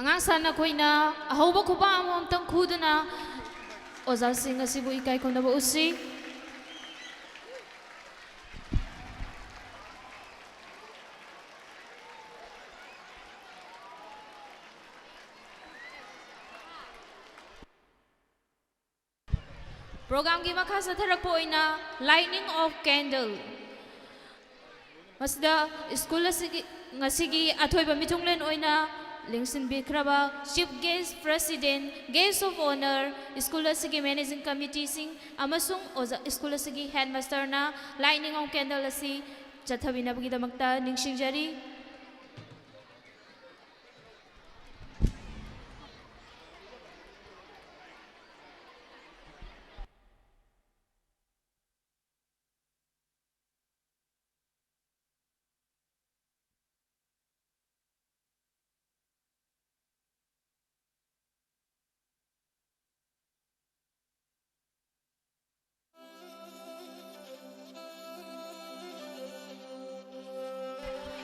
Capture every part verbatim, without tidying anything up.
ꯑꯉꯥꯡ ꯁꯥꯟꯅ ꯑꯩꯈꯣꯏꯅ ꯑꯍꯧꯕ ꯈꯨꯕꯥꯛ ꯑꯃꯃꯝꯇꯪ ꯈꯨꯗꯨꯅ ꯑꯣꯖꯥꯁꯤꯡ ꯑꯁꯤꯕꯨ ꯏꯀꯥꯏ ꯈꯨꯝꯅꯕ ꯎꯠꯁꯤ꯫ ꯄ꯭ꯔꯣꯒ꯭ꯔꯥꯝꯒꯤ ꯃꯈꯥ ꯆꯠꯊꯔꯛꯄ ꯑꯣꯏꯅ lighting of candle꯫ ꯃꯁꯤꯗ ꯁ꯭ꯀꯨꯜ ꯑꯁꯤꯒꯤ ꯉꯁꯤꯒꯤ ꯑꯊꯣꯏꯕ ꯃꯤꯊꯨꯡꯂꯦꯟ ꯑꯣꯏꯅ ꯂꯦꯡꯁꯤꯟꯕꯤꯈ꯭ꯔꯕ Chief Guest, President, Guest of Honour, school ꯑꯁꯤꯒꯤ Managing Committeeꯁꯤꯡ ꯑꯃꯁꯨꯡ ꯑꯣꯖꯥ, ꯁ꯭ꯀꯨꯜ ꯑꯁꯤꯒꯤ Headmasterꯅ lighting of candle ꯑꯁꯤ ꯆꯠꯊꯕꯤꯅꯕꯒꯤꯗꯃꯛꯇ ꯅꯤꯡꯁꯤꯡꯖꯔꯤ꯫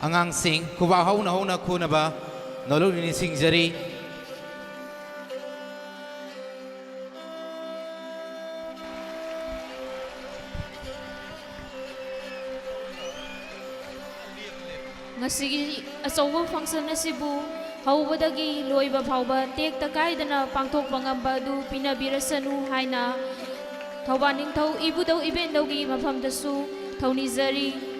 ꯑꯉꯥꯡꯁꯤꯡ, ꯈꯨꯕꯥꯛ ꯍꯧꯅ ꯍꯧꯅ ꯈꯨꯅꯕ ꯅꯣꯂꯨꯛꯅ ꯅꯤꯡꯁꯤꯡꯖꯔꯤ꯫ ꯉꯁꯤꯒꯤ ꯑꯆꯧꯕ function ꯑꯁꯤꯕꯨ ꯍꯧꯕꯗꯒꯤ ꯂꯣꯏꯕ ꯐꯥꯎꯕ ꯇꯦꯛꯇ ꯀꯥꯏꯗꯅ ꯄꯥꯡꯊꯣꯛꯄ ꯉꯝꯕ ꯑꯗꯨ ꯄꯤꯅꯕꯤꯔꯁꯅꯨ ꯍꯥꯏꯅ ꯊꯧꯕꯥꯜ ꯅꯤꯡꯊꯧ ꯏꯕꯨꯙꯧ ꯏꯕꯦꯟꯙꯧꯒꯤ ꯃꯐꯝꯗꯁꯨ ꯊꯧꯅꯤꯖꯔꯤ꯫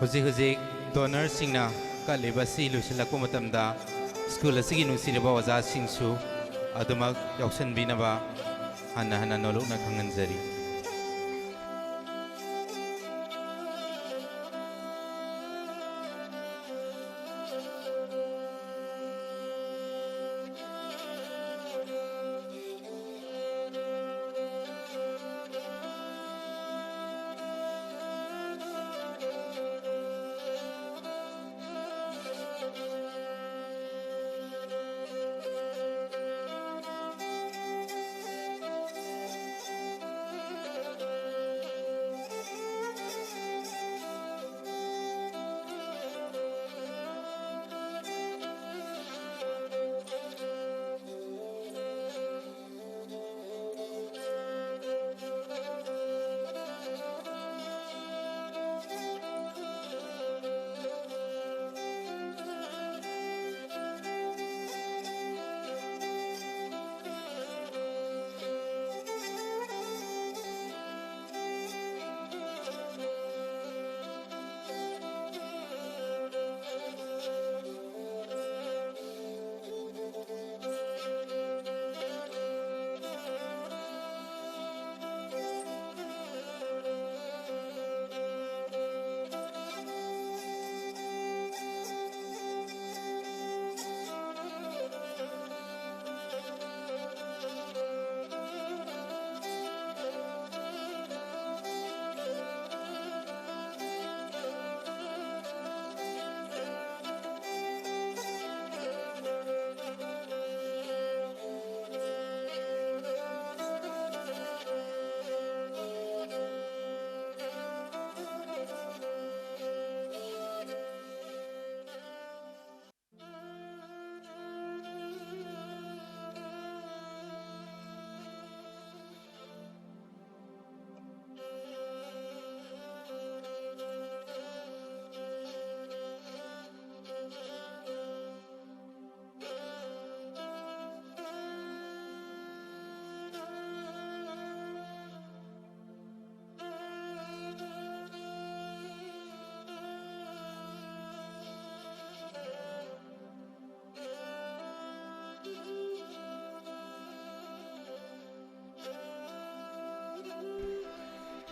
ꯍꯧꯖꯤꯛ ꯍꯧꯖꯤꯛ donorꯁꯤꯡꯅ ꯀꯠꯂꯤꯕ ꯑꯁꯤ ꯂꯣꯏꯁꯤꯜꯂꯛꯄ ꯃꯇꯝꯗ ꯁ꯭ꯀꯨꯜ ꯑꯁꯤꯒꯤ ꯅꯨꯡꯁꯤꯔꯕ ꯑꯣꯖꯥꯁꯤꯡꯁꯨ ꯑꯗꯨꯃꯛ ꯌꯥꯎꯁꯟꯕꯤꯅꯕ ꯍꯟꯅ ꯍꯟꯅ ꯅꯣꯂꯨꯛꯅ ꯈꯪꯍꯟꯖꯔꯤ꯫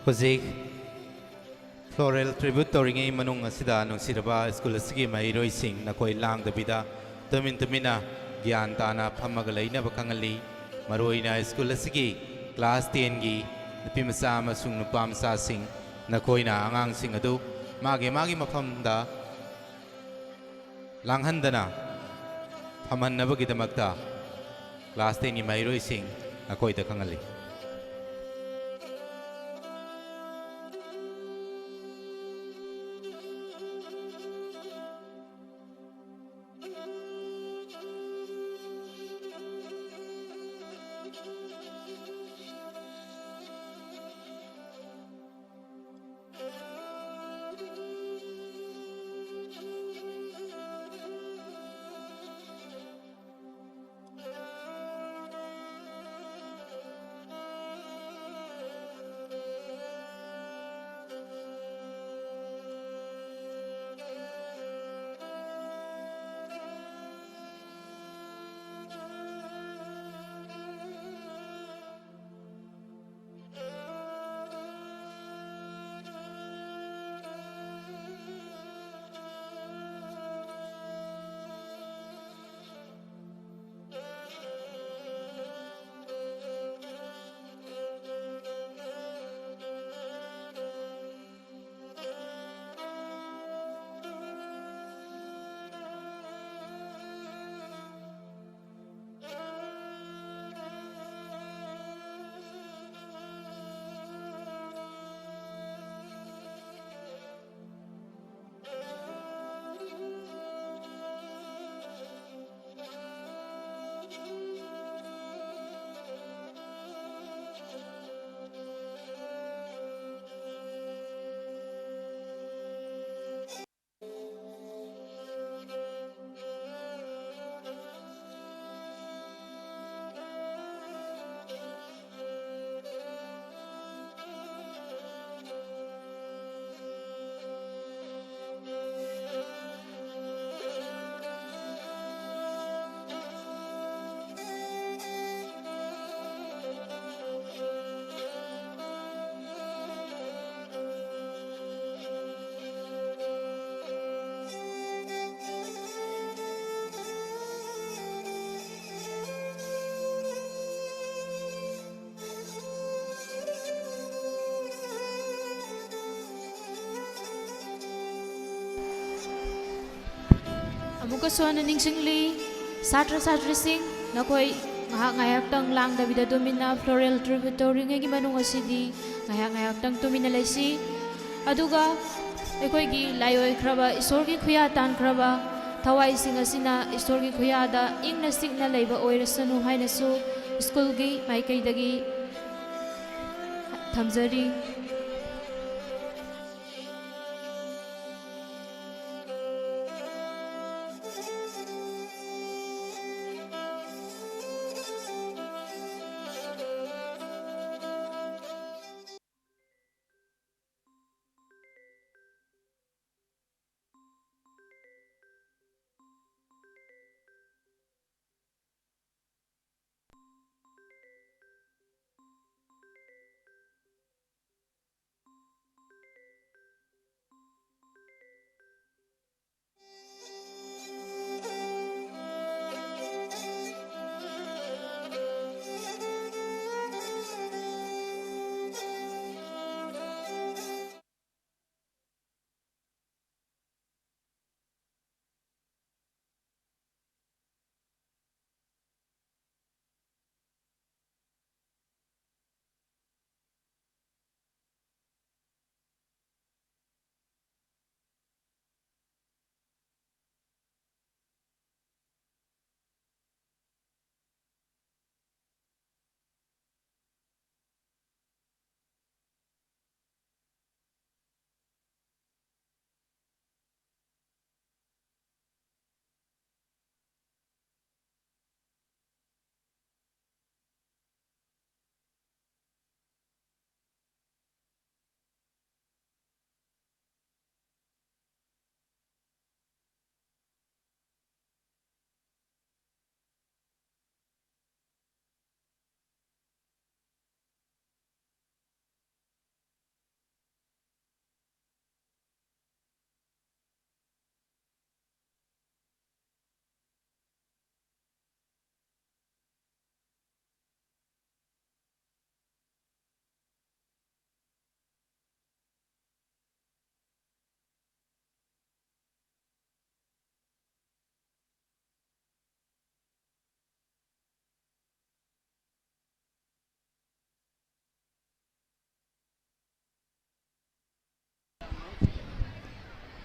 ꯍꯧꯖꯤꯛ floral tribute ꯇꯧꯔꯤꯉꯩ ꯃꯅꯨꯡ ꯑꯁꯤꯗ, ꯅꯨꯡꯁꯤꯔꯕ ꯁ꯭ꯀꯨꯜ ꯑꯁꯤꯒꯤ ꯃꯍꯩꯔꯣꯏꯁꯤꯡ, ꯅꯈꯣꯏ ꯂꯥꯡꯗꯕꯤꯗ ꯇꯨꯃꯤꯟ ꯇꯨꯃꯤꯟꯅ ꯒ꯭ꯌꯥꯟ ꯇꯥꯅ ꯐꯝꯃꯒ ꯂꯩꯅꯕ ꯈꯪꯍꯜꯂꯤ꯫ ꯃꯔꯨꯑꯣꯏꯅ ꯁ꯭ꯀꯨꯜ ꯑꯁꯤꯒꯤ class ten ꯒꯤ ꯅꯨꯄꯤ ꯃꯆꯥ ꯑꯃꯁꯨꯡ ꯅꯨꯄꯥ ꯃꯆꯥꯁꯤꯡ, ꯅꯈꯣꯏꯅ ꯑꯉꯥꯡꯁꯤꯡ ꯑꯗꯨ ꯃꯥꯒꯤ ꯃꯥꯒꯤ ꯃꯐꯝꯗ ꯂꯥꯡꯍꯟꯗꯅ ꯐꯝꯍꯟꯅꯕꯒꯤꯗꯃꯛꯇ class ten ꯒꯤ ꯃꯍꯩꯔꯣꯏꯁꯤꯡ ꯅꯈꯣꯏꯗ ꯈꯪꯍꯜꯂꯤ꯫ ꯑꯃꯨꯛꯀꯁꯨ ꯍꯟꯅ ꯅꯤꯡꯁꯤꯡꯂꯤ, ꯁꯥꯇ꯭ꯔ ꯁꯥꯇ꯭ꯔꯤꯁꯤꯡ, ꯅꯈꯣꯏ ꯉꯥꯏꯍꯥꯛ ꯉꯥꯏꯍꯥꯛꯇꯪ ꯂꯥꯡꯗꯕꯤꯗ ꯇꯨꯃꯤꯟꯅ floral tribute ꯇꯧꯔꯤꯉꯩꯒꯤ ꯃꯅꯨꯡ ꯑꯁꯤꯗꯤ ꯉꯥꯏꯍꯥꯛ ꯉꯥꯏꯍꯥꯛꯇꯪ ꯇꯨꯃꯤꯟꯅ ꯂꯩꯁꯤ꯫ ꯑꯗꯨꯒ ꯑꯩꯈꯣꯏꯒꯤ ꯂꯥꯏꯑꯣꯏꯈ꯭ꯔꯕ, ꯏꯁꯣꯔꯒꯤ ꯈꯨꯌꯥ ꯇꯥꯟꯈ꯭ꯔꯕ ꯊꯋꯥꯏꯁꯤꯡ ꯑꯁꯤꯅ ꯏꯁꯣꯔꯒꯤ ꯈꯨꯌꯥꯗ ꯏꯪꯅ ꯆꯤꯛꯅ ꯂꯩꯕ ꯑꯣꯏꯔꯁꯅꯨ ꯍꯥꯏꯅꯁꯨ ꯁ꯭ꯀꯨꯜꯒꯤ ꯃꯥꯏꯀꯩꯗꯒꯤ ꯊꯝꯖꯔꯤ꯫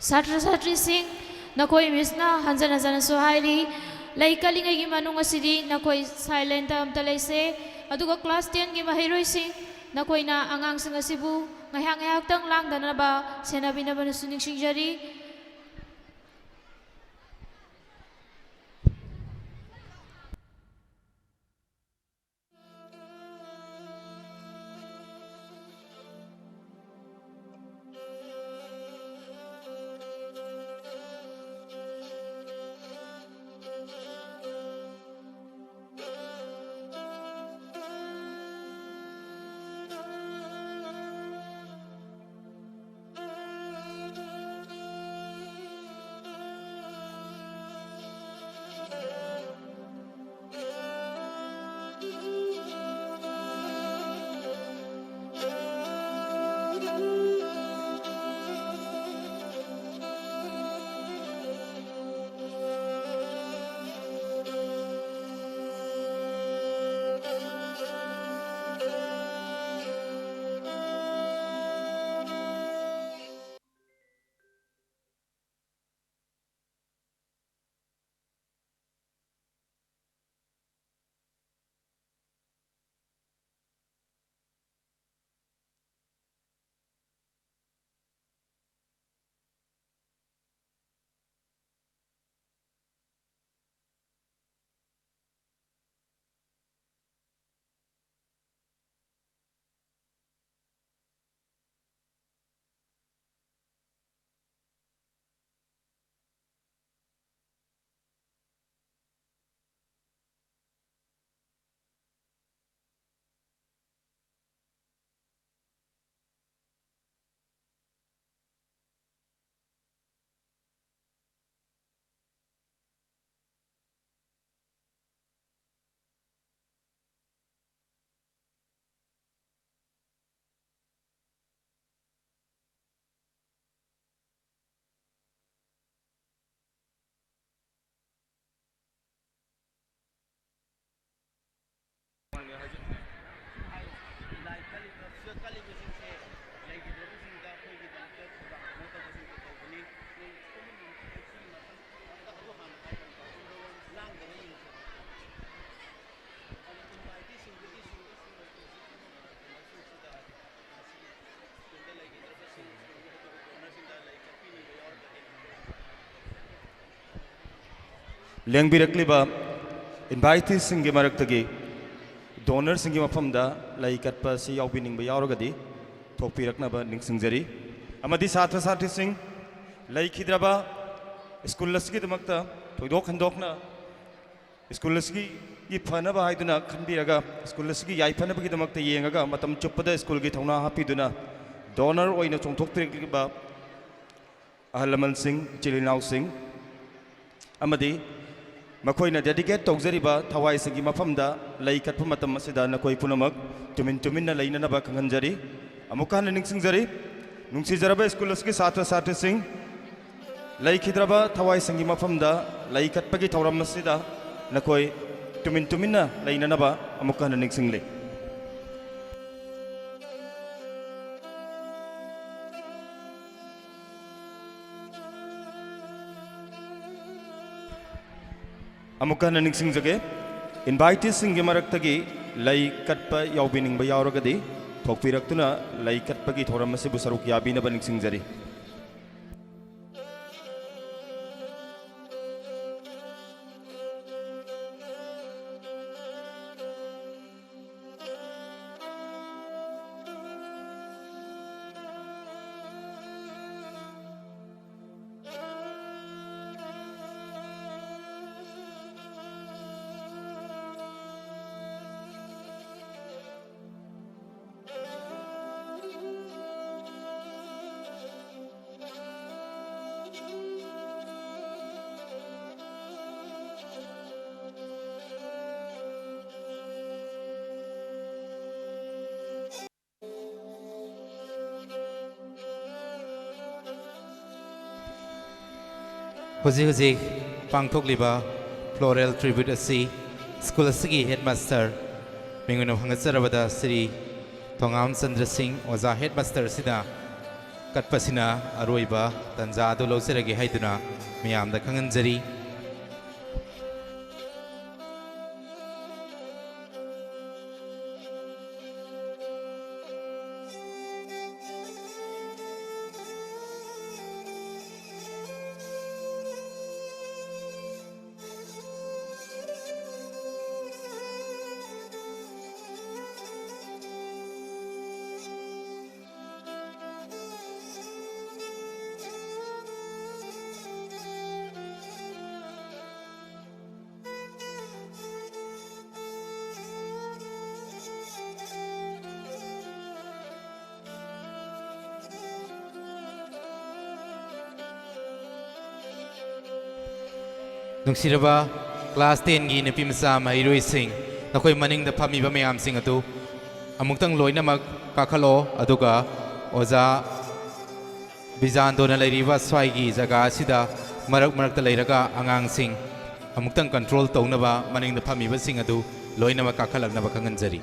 ꯁꯥꯇ꯭ꯔ ꯁꯥꯇ꯭ꯔꯤꯁꯤꯡ, ꯅꯈꯣꯏ ꯃꯤꯁꯅ ꯍꯟꯖꯟ ꯍꯟꯖꯟꯅꯁꯨ ꯍꯥꯏꯔꯤ, ꯂꯩ ꯀꯠꯂꯤꯉꯩꯒꯤ ꯃꯅꯨꯡ ꯑꯁꯤꯗꯤ ꯅꯈꯣꯏ ꯁꯥꯏꯂꯦꯟꯇ ꯑꯝꯇ ꯂꯩꯁꯦ꯫ ꯑꯗꯨꯒ ꯀ꯭ꯂꯥꯁ ꯇꯦꯟꯒꯤ ꯃꯍꯩꯔꯣꯏꯁꯤꯡ, ꯅꯈꯣꯏꯅ ꯑꯉꯥꯡꯁꯤꯡ ꯑꯁꯤꯕꯨ ꯉꯥꯏꯍꯥꯛ ꯉꯥꯏꯍꯥꯛꯇꯪ ꯂꯥꯡꯗꯅꯕ ꯁꯦꯟꯅꯕꯤꯅꯕꯅꯁꯨ ꯅꯤꯡꯁꯤꯡꯖꯔꯤ꯫ ꯂꯦꯡꯕꯤꯔꯛꯂꯤꯕ inviteeꯁꯤꯡꯒꯤ ꯃꯔꯛꯇꯒꯤ donorꯁꯤꯡꯒꯤ ꯃꯐꯝꯗ ꯂꯩ ꯀꯠꯄ ꯑꯁꯤ ꯌꯥꯎꯕꯤꯅꯤꯡꯕ ꯌꯥꯎꯔꯒꯗꯤ ꯊꯣꯛꯄꯤꯔꯛꯅꯕ ꯅꯤꯡꯁꯤꯡꯖꯔꯤ꯫ ꯑꯃꯗꯤ ꯁꯥꯇ꯭ꯔ ꯁꯥꯇ꯭ꯔꯤꯁꯤꯡ, ꯂꯩꯈꯤꯗ꯭ꯔꯕ ꯁ꯭ꯀꯨꯜ ꯑꯁꯤꯒꯤꯗꯃꯛꯇ ꯊꯣꯏꯗꯣꯛ ꯍꯦꯟꯗꯣꯛꯅ ꯁ꯭ꯀꯨꯜ ꯑꯁꯤꯒꯤ ꯐꯅꯕ ꯍꯥꯏꯗꯨꯅ ꯈꯟꯕꯤꯔꯒ, ꯁ꯭ꯀꯨꯜ ꯑꯁꯤꯒꯤ ꯌꯥꯏꯐꯅꯕꯒꯤꯗꯃꯛꯇ ꯌꯦꯡꯉꯒ ꯃꯇꯝ ꯆꯨꯞꯄꯗ ꯁ꯭ꯀꯨꯜꯒꯤ ꯊꯧꯅꯥ ꯍꯥꯞꯄꯤꯗꯨꯅ donor ꯑꯣꯏꯅ ꯆꯣꯡꯊꯣꯛꯄꯤꯔꯛꯂꯤꯕ ꯑꯍꯜ ꯂꯃꯟꯁꯤꯡ, ꯏꯆꯤꯜ ꯏꯅꯥꯎꯁꯤꯡ ꯑꯃꯗꯤ ꯃꯈꯣꯏꯅ dedicate ꯇꯧꯖꯔꯤꯕ ꯊꯋꯥꯏꯁꯤꯡꯒꯤ ꯃꯐꯝꯗ ꯂꯩ ꯀꯠꯄ ꯃꯇꯝ ꯑꯁꯤꯗ ꯅꯈꯣꯏ ꯄꯨꯝꯅꯃꯛ ꯇꯨꯃꯤꯟ ꯇꯨꯃꯤꯟꯅ ꯂꯩꯅꯅꯕ ꯈꯪꯍꯟꯖꯔꯤ꯫ ꯑꯃꯨꯛꯀ ꯍꯟꯅ ꯅꯤꯡꯁꯤꯡꯖꯔꯤ, ꯅꯨꯡꯁꯤꯖꯔꯕ ꯁ꯭ꯀꯨꯜ ꯑꯁꯤꯒꯤ ꯁꯥꯇ꯭ꯔ ꯁꯥꯇ꯭ꯔꯤꯁꯤꯡ, ꯂꯩꯈꯤꯗ꯭ꯔꯕ ꯊꯋꯥꯏꯁꯤꯡꯒꯤ ꯃꯐꯝꯗ ꯂꯩ ꯀꯠꯄꯒꯤ ꯊꯧꯔꯝ ꯑꯁꯤꯗ ꯅꯈꯣꯏ ꯇꯨꯃꯤꯟ ꯇꯨꯃꯤꯟꯅ ꯂꯩꯅꯅꯕ ꯑꯃꯨꯛꯀ ꯍꯟꯅ ꯅꯤꯡꯁꯤꯡꯂꯤ꯫ ꯑꯃꯨꯛꯀ ꯍꯟꯅ ꯅꯤꯡꯁꯤꯡꯖꯒꯦ, inviteeꯁꯤꯡꯒꯤ ꯃꯔꯛꯇꯒꯤ ꯂꯩ ꯀꯠꯄ ꯌꯥꯎꯕꯤꯅꯤꯡꯕ ꯌꯥꯎꯔꯒꯗꯤ ꯊꯣꯛꯄꯤꯔꯛꯇꯨꯅ ꯂꯩ ꯀꯠꯄꯒꯤ ꯊꯧꯔꯝ ꯑꯁꯤꯕꯨ ꯁꯔꯨꯛ ꯌꯥꯕꯤꯅꯕ ꯅꯤꯡꯁꯤꯡꯖꯔꯤ꯫ ꯍꯧꯖꯤꯛ ꯍꯧꯖꯤꯛ ꯄꯥꯡꯊꯣꯛꯂꯤꯕ floral tribute ꯑꯁꯤ ꯁ꯭ꯀꯨꯜ ꯑꯁꯤꯒꯤ headmaster ꯃꯤꯡ ꯑꯣꯏꯅ ꯐꯪꯒꯠꯆꯔꯕꯗ ꯁ꯭ꯔꯤ ꯊꯣꯉꯥꯝ ꯆꯟꯗ꯭ꯔ ꯁꯤꯡ, ꯑꯣꯖꯥ headmaster ꯑꯁꯤꯅ ꯀꯠꯄꯁꯤꯅ ꯑꯔꯣꯏꯕ ꯇꯥꯟꯖꯥ ꯑꯗꯨ ꯂꯧꯖꯔꯒꯦ ꯍꯥꯏꯗꯨꯅ ꯃꯌꯥꯝꯗ ꯈꯪꯍꯟꯖꯔꯤ꯫ ꯅꯨꯡꯁꯤꯔꯕ class ten ꯒꯤ ꯅꯨꯄꯤ ꯃꯆꯥ ꯃꯍꯩꯔꯣꯏꯁꯤꯡ, ꯅꯈꯣꯏ ꯃꯅꯤꯡꯗ ꯐꯝꯃꯤꯕ ꯃꯌꯥꯝꯁꯤꯡ ꯑꯗꯨ ꯑꯃꯨꯛꯇꯪ ꯂꯣꯏꯅꯃꯛ ꯀꯥꯈꯠꯂꯣ, ꯑꯗꯨꯒ ꯑꯣꯖꯥ ꯕꯤꯖꯥꯟꯗꯣꯅ ꯂꯩꯔꯤꯕ ꯁ꯭ꯋꯥꯏꯒꯤ ꯖꯒꯥ ꯑꯁꯤꯗ ꯃꯔꯛ ꯃꯔꯛꯇ ꯂꯩꯔꯒ ꯑꯉꯥꯡꯁꯤꯡ ꯑꯃꯨꯛꯇꯪ control ꯇꯧꯅꯕ ꯃꯅꯤꯡꯗ ꯐꯝꯃꯤꯕꯁꯤꯡ ꯑꯗꯨ ꯂꯣꯏꯅꯃꯛ ꯀꯥꯈꯠꯂꯛꯅꯕ ꯈꯪꯍꯟꯖꯔꯤ꯫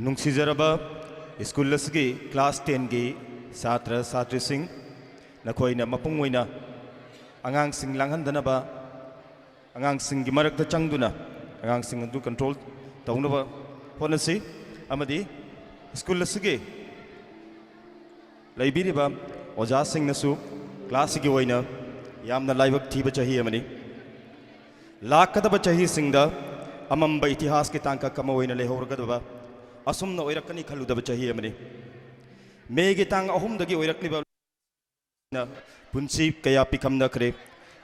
ꯅꯨꯡꯁꯤꯖꯔꯕ ꯁ꯭ꯀꯨꯜ ꯑꯁꯤꯒꯤ class ten ꯒꯤ ꯁꯥꯇ꯭ꯔ ꯁꯥꯇ꯭ꯔꯤꯁꯤꯡ, ꯅꯈꯣꯏꯅ ꯃꯄꯨꯡ ꯑꯣꯏꯅ ꯑꯉꯥꯡꯁꯤꯡ ꯂꯥꯡꯍꯟꯗꯅꯕ, ꯑꯉꯥꯡꯁꯤꯡꯒꯤ ꯃꯔꯛꯇ ꯆꯪꯗꯨꯅ ꯑꯉꯥꯡꯁꯤꯡ ꯑꯗꯨ ꯀꯟꯇ꯭ꯔꯣꯜ ꯇꯧꯅꯕ ꯍꯣꯠꯅꯁꯤ꯫ ꯑꯃꯗꯤ ꯁ꯭ꯀꯨꯜ ꯑꯁꯤꯒꯤ ꯂꯩꯕꯤꯔꯤꯕ ꯑꯣꯖꯥꯁꯤꯡꯅꯁꯨ ꯀ꯭ꯂꯥꯁꯁꯤꯒꯤ ꯑꯣꯏꯅ ꯌꯥꯝꯅ ꯂꯥꯏꯕꯛ ꯊꯤꯕ ꯆꯍꯤ ꯑꯃꯅꯤ꯫ ꯂꯥꯛꯀꯗꯕ ꯆꯍꯤꯁꯤꯡꯗ ꯑꯃꯝꯕ ꯏꯇꯤꯍꯥꯁꯀꯤ ꯇꯥꯡꯀꯛ ꯑꯃ ꯑꯣꯏꯅ ꯂꯩꯍꯧꯔꯒꯗꯕ ꯑꯁꯨꯝꯅ ꯑꯣꯏꯔꯛꯀꯅꯤ ꯈꯜꯂꯨꯗꯕ ꯆꯍꯤ ꯑꯃꯅꯤ꯫ ꯃꯦꯒꯤ ꯇꯥꯡ ꯑꯍꯨꯝꯗꯒꯤ ꯑꯣꯏꯔꯛꯂꯤꯕ ꯄꯨꯟꯁꯤ ꯀꯌꯥ ꯄꯤꯈꯝꯅꯈ꯭ꯔꯦ,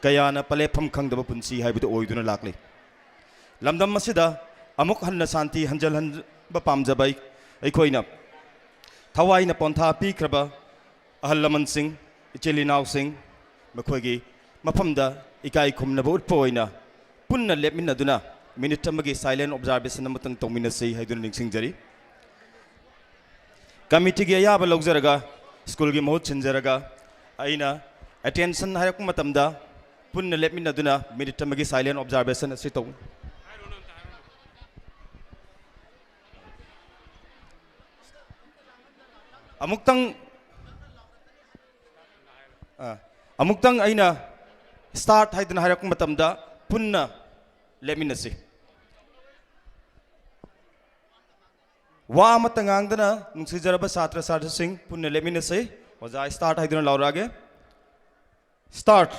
ꯀꯌꯥꯅ ꯄꯂꯦꯞꯐꯝ ꯈꯪꯗꯕ ꯄꯨꯟꯁꯤ ꯍꯥꯏꯕꯗꯨ ꯑꯣꯏꯗꯨꯅ ꯂꯥꯛꯂꯤ꯫ ꯂꯝꯗꯝ ꯑꯁꯤꯗ ꯑꯃꯨꯛ ꯍꯟꯅ ꯁꯥꯟꯇꯤ ꯍꯟꯖꯤꯜꯍꯟꯕ ꯄꯥꯝꯖꯕ ꯑꯩ-, ꯑꯩꯈꯣꯏꯅ ꯊꯋꯥꯏꯅ ꯄꯣꯟꯊꯥ ꯄꯤꯈ꯭ꯔꯕ ꯑꯍꯜ ꯂꯃꯟꯁꯤꯡ, ꯏꯆꯤꯜ ꯏꯅꯥꯎꯁꯤꯡ, ꯃꯈꯣꯏꯒꯤ ꯃꯐꯝꯗ ꯏꯀꯥꯏ ꯈꯨꯝꯅꯕ ꯎꯠꯄ ꯑꯣꯏꯅ ꯄꯨꯟꯅ ꯂꯦꯞꯃꯤꯟꯅꯗꯨꯅ ꯃꯤꯅꯤꯠ ꯑꯃꯒꯤ ꯁꯥꯏꯂꯦꯟ ꯑꯣꯕꯖꯥꯔꯕꯦꯁꯟ ꯑꯃꯇꯪ ꯇꯧꯃꯤꯟꯅꯁꯤ ꯍꯥꯏꯗꯨꯅ ꯅꯤꯡꯁꯤꯡꯖꯔꯤ꯫ ꯀꯃꯤꯇꯤꯒꯤ ꯑꯌꯥꯕ ꯂꯧꯖꯔꯒ, ꯁ꯭ꯀꯨꯜꯒꯤ ꯃꯍꯨꯠ ꯁꯤꯟꯖꯔꯒ, ꯑꯩꯅ ꯑꯦꯇꯦꯟꯁꯟ ꯍꯥꯏꯔꯛꯄ ꯃꯇꯝꯗ ꯄꯨꯟꯅ ꯂꯦꯞꯃꯤꯟꯅꯗꯨꯅ ꯃꯤꯅꯤꯠ ꯑꯃꯒꯤ ꯁꯥꯏꯂꯦꯟ ꯑꯣꯕꯖꯥꯔꯕꯦꯁꯟ ꯑꯁꯤ ꯇꯧ-, ꯑꯃꯨꯛꯇꯪ, ꯑ, ꯑꯃꯨꯛꯇꯪ ꯑꯩꯅ "ꯁ꯭ꯇꯥꯔꯠ" ꯍꯥꯏꯗꯨꯅ ꯍꯥꯏꯔꯛꯄ ꯃꯇꯝꯗ ꯄꯨꯟꯅ ꯂꯦꯞꯃꯤꯟꯅꯁꯤ꯫ ꯋꯥ ꯑꯃꯠꯇ ꯉꯥꯡꯗꯅ, ꯅꯨꯡꯁꯤꯖꯔꯕ ꯁꯥꯇ꯭ꯔ ꯁꯥꯇ꯭ꯔꯤꯁꯤꯡ, ꯄꯨꯟꯅ ꯂꯦꯞꯃꯤꯟꯅꯁꯤ꯫ ꯑꯣꯖꯥ, "ꯁ꯭ꯇꯥꯔꯠ" ꯍꯥꯏꯗꯨꯅ ꯂꯥꯎꯔꯛꯑꯒꯦ꯫ ꯁ꯭ꯇꯥꯔꯠ꯫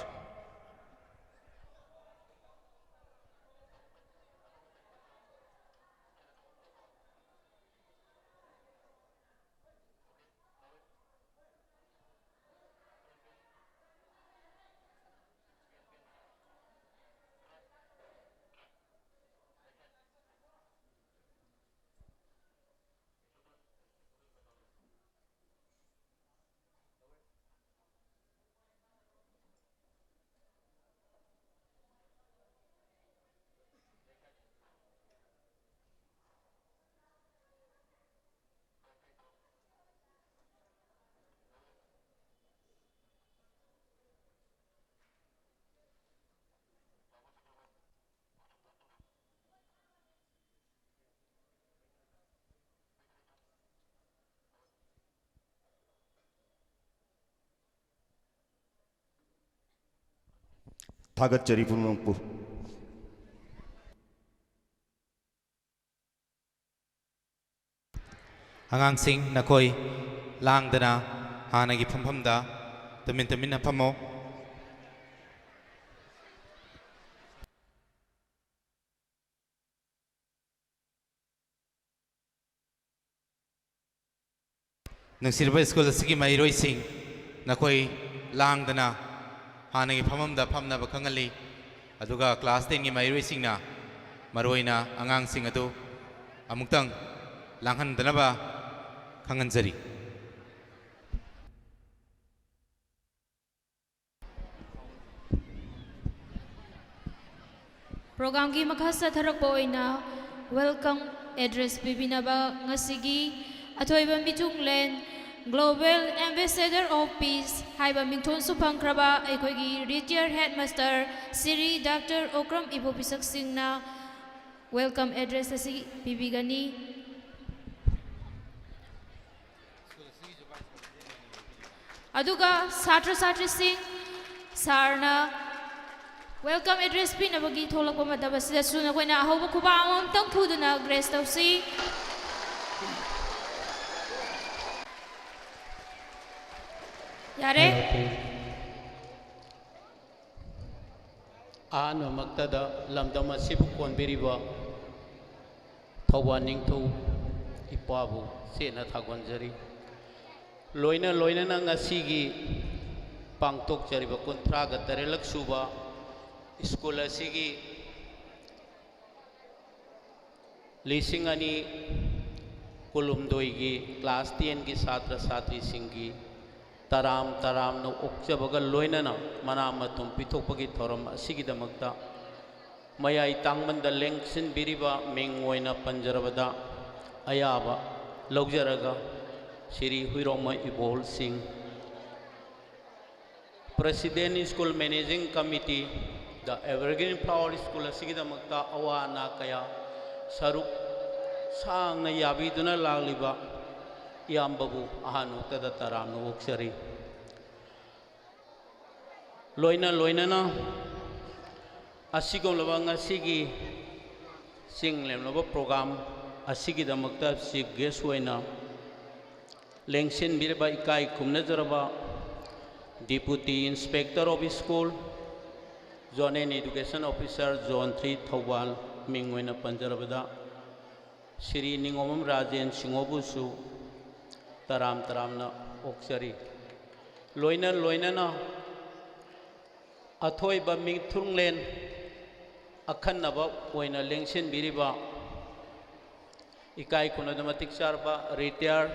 ꯊꯥꯒꯠꯆꯔꯤ ꯄꯨꯝꯅꯃꯛꯄꯨ꯫ ꯑꯉꯥꯡꯁꯤꯡ, ꯅꯈꯣꯏ ꯂꯥꯡꯗꯅ ꯍꯥꯟꯅꯒꯤ ꯐꯝꯐꯝꯗ ꯇꯨꯃꯤꯟ ꯇꯨꯃꯤꯟꯅ ꯐꯝꯃꯣ꯫ ꯅꯨꯡꯁꯤꯔꯕ ꯁ꯭ꯀꯨꯜ ꯑꯁꯤꯒꯤ ꯃꯍꯩꯔꯣꯏꯁꯤꯡ, ꯅꯈꯣꯏ ꯂꯥꯡꯗꯅ ꯍꯥꯟꯅꯒꯤ ꯐꯝꯐꯝꯗ ꯐꯝꯅꯕ ꯈꯪꯍꯜꯂꯤ꯫ ꯑꯗꯨꯒ ꯀ꯭ꯂꯥꯁ ꯇꯦꯟꯒꯤ ꯃꯍꯩꯔꯣꯏꯁꯤꯡꯅ, ꯃꯔꯨꯑꯣꯏꯅ ꯑꯉꯥꯡꯁꯤꯡ ꯑꯗꯨ ꯑꯃꯨꯛꯇꯪ ꯂꯥꯡꯍꯟꯗꯅꯕ ꯈꯪꯍꯟꯖꯔꯤ꯫ ꯄ꯭ꯔꯣꯒ꯭ꯔꯥꯝꯒꯤ ꯃꯈꯥ ꯆꯠꯊꯔꯛꯄ ꯑꯣꯏꯅ welcome address ꯄꯤꯕꯤꯅꯕ ꯉꯁꯤꯒꯤ ꯑꯊꯣꯏꯕ ꯃꯤꯊꯨꯡꯂꯦꯟ Global Ambassador of Peace ꯍꯥꯏꯕ ꯃꯤꯡꯊꯣꯟꯁꯨ ꯐꯪꯈ꯭ꯔꯕ ꯑꯩꯈꯣꯏꯒꯤ retired headmaster Shri doctor Okram Ibopishak ꯁꯤꯡꯅ welcome address ꯑꯁꯤ ꯄꯤꯕꯤꯒꯅꯤ꯫ ꯑꯗꯨꯒ ꯁꯥꯇ꯭ꯔ ꯁꯥꯇ꯭ꯔꯤꯁꯤꯡ, ꯁꯥꯔꯅ welcome address ꯄꯤꯅꯕꯒꯤ ꯊꯣꯛꯂꯛꯄ ꯃꯇꯝ ꯑꯁꯤꯗꯁꯨ ꯅꯈꯣꯏꯅ ꯑꯍꯧꯕ ꯈꯨꯕꯥꯛ ꯑꯃꯃꯝꯇꯪ ꯈꯨꯗꯨꯅ grace ꯇꯧꯁꯤ꯫ ꯌꯥꯔꯦ꯫ ꯑꯍꯥꯟꯕꯃꯛꯇꯗ ꯂꯝꯗꯝ ꯑꯁꯤꯕꯨ ꯀꯣꯟꯕꯤꯔꯤꯕ ꯊꯧꯕꯥꯜ ꯅꯤꯡꯊꯧ ꯏꯄꯥꯕꯨ ꯆꯦꯠꯅ ꯊꯥꯒꯣꯟꯖꯔꯤ꯫ ꯂꯣꯏꯅ ꯂꯣꯏꯅꯅ ꯉꯁꯤꯒꯤ ꯄꯥꯡꯊꯣꯛꯆꯔꯤꯕ ꯀꯨꯟꯊ꯭ꯔꯥꯒ ꯇꯔꯦꯠꯂꯛ ꯁꯨꯕ ꯁ꯭ꯀꯨꯜ ꯑꯁꯤꯒꯤ ꯂꯤꯁꯤꯡ ꯑꯅꯤ ꯀꯨꯟꯍꯨꯝꯗꯣꯏꯒꯤ ꯀ꯭ꯂꯥꯁ ꯇꯦꯟꯒꯤ ꯁꯥꯇ꯭ꯔ ꯁꯥꯇ꯭ꯔꯤꯁꯤꯡꯒꯤ ꯇꯔꯥꯝ ꯇꯔꯥꯝꯅ ꯑꯣꯛꯆꯕꯒ ꯂꯣꯏꯅꯅ ꯃꯅꯥ ꯃꯊꯨꯝ ꯄꯤꯊꯣꯛꯄꯒꯤ ꯊꯧꯔꯝ ꯑꯁꯤꯒꯤꯗꯃꯛꯇ ꯃꯌꯥꯏ ꯇꯥꯡꯃꯟꯗ ꯂꯦꯡꯁꯤꯟꯕꯤꯔꯤꯕ ꯃꯤꯡ ꯑꯣꯏꯅ ꯄꯟꯖꯔꯕꯗ ꯑꯌꯥꯕ ꯂꯧꯖꯔꯒ ꯁ꯭ꯔꯤ ꯍꯨꯏꯔꯣꯛꯃ ꯏꯕꯣꯜ ꯁꯤꯡ, President School Managing Committee, The Evergreen Flower School ꯑꯁꯤꯒꯤꯗꯃꯛꯇ ꯑꯋꯥ ꯑꯅꯥ ꯀꯌꯥ ꯁꯔꯨꯛ ꯁꯥꯡꯅ ꯌꯥꯕꯤꯗꯨꯅ ꯂꯥꯛꯂꯤꯕ ꯏꯌꯥꯝꯕꯕꯨ ꯑꯍꯥꯟꯕꯃꯛꯇꯗ ꯇꯔꯥꯝꯅ ꯑꯣꯛꯆꯔꯤ꯫ ꯂꯣꯏꯅ ꯂꯣꯏꯅꯅ ꯑꯁꯤꯒꯨꯝꯂꯕ ꯉꯁꯤꯒꯤ ꯆꯤꯡ ꯂꯦꯝꯂꯕ program ꯑꯁꯤꯒꯤꯗꯃꯛꯇ chief guest ꯑꯣꯏꯅ ꯂꯦꯡꯁꯤꯟꯕꯤꯔꯤꯕ ꯏꯀꯥꯏ ꯈꯨꯝꯅꯖꯔꯕ Deputy Inspector of School, Zonal Education Officer, Zone three Thoubal, ꯃꯤꯡ ꯑꯣꯏꯅ ꯄꯟꯖꯔꯕꯗ ꯁ꯭ꯔꯤ ꯅꯤꯉꯣꯝꯕꯝ ꯔꯥꯖꯦꯟ ꯁꯤꯡꯍꯕꯨꯁꯨ ꯇꯔꯥꯝ ꯇꯔꯥꯝꯅ ꯑꯣꯛꯆꯔꯤ꯫ ꯂꯣꯏꯅ ꯂꯣꯏꯅꯅ ꯑꯊꯣꯏꯕ ꯃꯤꯊꯨꯡꯂꯦꯟ ꯑꯈꯟꯅꯕ ꯑꯣꯏꯅ ꯂꯦꯡꯁꯤꯟꯕꯤꯔꯤꯕ ꯏꯀꯥꯏ ꯈꯨꯝꯅꯗ ꯃꯇꯤꯛ ꯆꯥꯔꯕ retired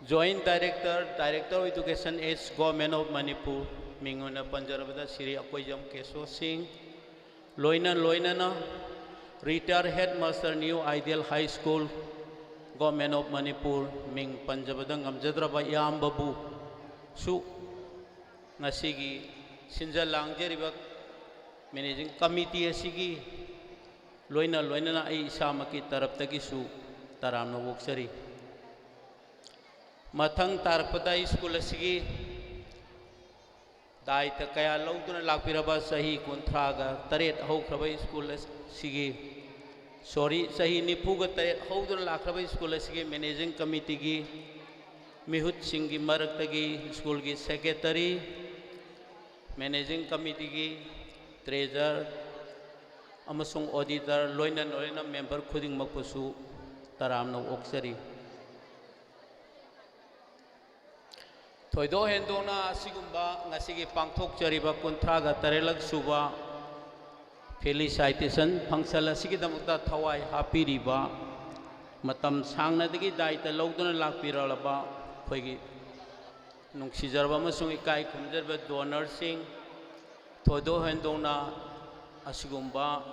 Joint Director, Director of Education, H, Government of Manipur, ꯃꯤꯡ ꯑꯣꯏꯅ ꯄꯟꯖꯔꯕꯗ ꯁ꯭ꯔꯤ ꯑꯀꯣꯏꯖꯝ ꯀꯦꯁꯣ ꯁꯤꯡ, ꯂꯣꯏꯅ ꯂꯣꯏꯅꯅ retired Headmaster, New Ideal High School, Government of Manipur, ꯃꯤꯡ ꯄꯟꯖꯕꯗ ꯉꯝꯖꯗ꯭ꯔꯕ ꯏꯌꯥꯝꯕꯕꯨꯁꯨ ꯉꯁꯤꯒꯤ ꯁꯤꯟꯖ ꯂꯥꯡꯖꯔꯤꯕ Managing Committee ꯑꯁꯤꯒꯤ ꯂꯣꯏꯅ ꯂꯣꯏꯅꯅ ꯑꯩ ꯏꯁꯥꯃꯛꯀꯤ ꯇꯔꯞꯇꯒꯤꯁꯨ ꯇꯔꯥꯝꯅ ꯑꯣꯛꯆꯔꯤ꯫ ꯃꯊꯪ ꯇꯥꯔꯛꯄꯗ ꯁ꯭ꯀꯨꯜ ꯑꯁꯤꯒꯤ ꯗꯥꯏꯇ ꯀꯌꯥ ꯂꯧꯗꯨꯅ ꯂꯥꯛꯄꯤꯔꯕ ꯆꯍꯤ ꯀꯨꯟꯊ꯭ꯔꯥꯒ ꯇꯔꯦꯠ ꯍꯧꯈ꯭ꯔꯕ ꯁ꯭ꯀꯨꯜ ꯑꯁꯤꯒꯤ, sorry, ꯆꯍꯤ ꯅꯤꯐꯨꯒ ꯇꯔꯦꯠ ꯍꯧꯗꯨꯅ ꯂꯥꯛꯈ꯭ꯔꯕ ꯁ꯭ꯀꯨꯜ ꯑꯁꯤꯒꯤ Managing Committeeꯒꯤ ꯃꯤꯍꯨꯠꯁꯤꯡꯒꯤ ꯃꯔꯛꯇꯒꯤ ꯁ꯭ꯀꯨꯜꯒꯤ Secretary, Managing Committeeꯒꯤ Treasurer ꯑꯃꯁꯨꯡ Auditor, ꯂꯣꯏꯅ ꯂꯣꯏꯅ member ꯈꯨꯗꯤꯡꯃꯛꯄꯨꯁꯨ ꯇꯔꯥꯝꯅ ꯑꯣꯛꯆꯔꯤ꯫ ꯊꯣꯏꯗꯣꯛ ꯍꯦꯟꯗꯣꯛꯅ ꯑꯁꯤꯒꯨꯝꯕ ꯉꯁꯤꯒꯤ ꯄꯥꯡꯊꯣꯛꯆꯔꯤꯕ ꯀꯨꯟꯊ꯭ꯔꯥꯒ ꯇꯔꯦꯠꯂꯛ ꯁꯨꯕ felicitation function ꯑꯁꯤꯒꯤꯗꯃꯛꯇ ꯊꯋꯥꯏ ꯍꯥꯞꯄꯤꯔꯤꯕ, ꯃꯇꯝ ꯁꯥꯡꯅꯗꯒꯤ ꯗꯥꯏꯇ ꯂꯧꯗꯨꯅ ꯂꯥꯛꯄꯤꯔꯕ ꯑꯩꯈꯣꯏꯒꯤ ꯅꯨꯡꯁꯤꯖꯔꯕ ꯑꯃꯁꯨꯡ ꯏꯀꯥꯏ ꯈꯨꯝꯖꯔꯕ donorꯁꯤꯡ, ꯊꯣꯏꯗꯣꯛ ꯍꯦꯟꯗꯣꯛꯅ ꯑꯁꯤꯒꯨꯝꯕ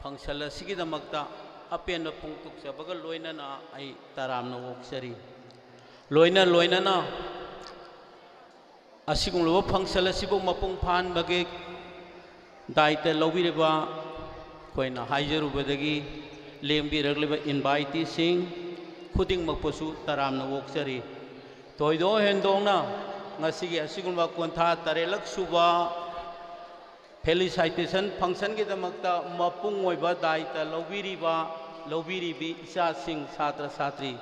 function ꯑꯁꯤꯒꯤꯗꯃꯛꯇ ꯑꯄꯦꯟꯕ ꯐꯣꯡꯗꯣꯛꯆꯕꯒ ꯂꯣꯏꯅꯅ ꯑꯩ ꯇꯔꯥꯝꯅ ꯑꯣꯛꯆꯔꯤ꯫ ꯂꯣꯏꯅ ꯂꯣꯏꯅꯅ ꯑꯁꯤꯒꯨꯝꯂꯕ function ꯑꯁꯤꯕꯨ ꯃꯄꯨꯡ ꯐꯥꯍꯟꯕꯒꯤ ꯗꯥꯏꯇ ꯂꯧꯕꯤꯔꯤꯕ ꯑꯩꯈꯣꯏꯅ ꯍꯥꯏꯖꯔꯨꯕꯗꯒꯤ ꯂꯦꯡꯕꯤꯔꯛꯂꯤꯕ inviteeꯁꯤꯡ ꯈꯨꯗꯤꯡꯃꯛꯄꯨꯁꯨ ꯇꯔꯥꯝꯅ ꯑꯣꯛꯆꯔꯤ꯫ ꯊꯣꯏꯗꯣꯛ ꯍꯦꯟꯗꯣꯛꯅ ꯉꯁꯤꯒꯤ ꯑꯁꯤꯒꯨꯝꯕ ꯀꯨꯟꯊ꯭ꯔꯥ ꯇꯔꯦꯠꯂꯛ ꯁꯨꯕ Felicitation functionꯒꯤꯗꯃꯛꯇ ꯃꯄꯨꯡ ꯑꯣꯏꯕ ꯗꯥꯏꯇ ꯂꯧꯕꯤꯔꯤꯕ, ꯂꯧꯕꯤꯔꯤꯕꯤ ꯏꯆꯥꯁꯤꯡ, ꯁꯥꯇ꯭ꯔ ꯁꯥꯇ꯭ꯔꯤ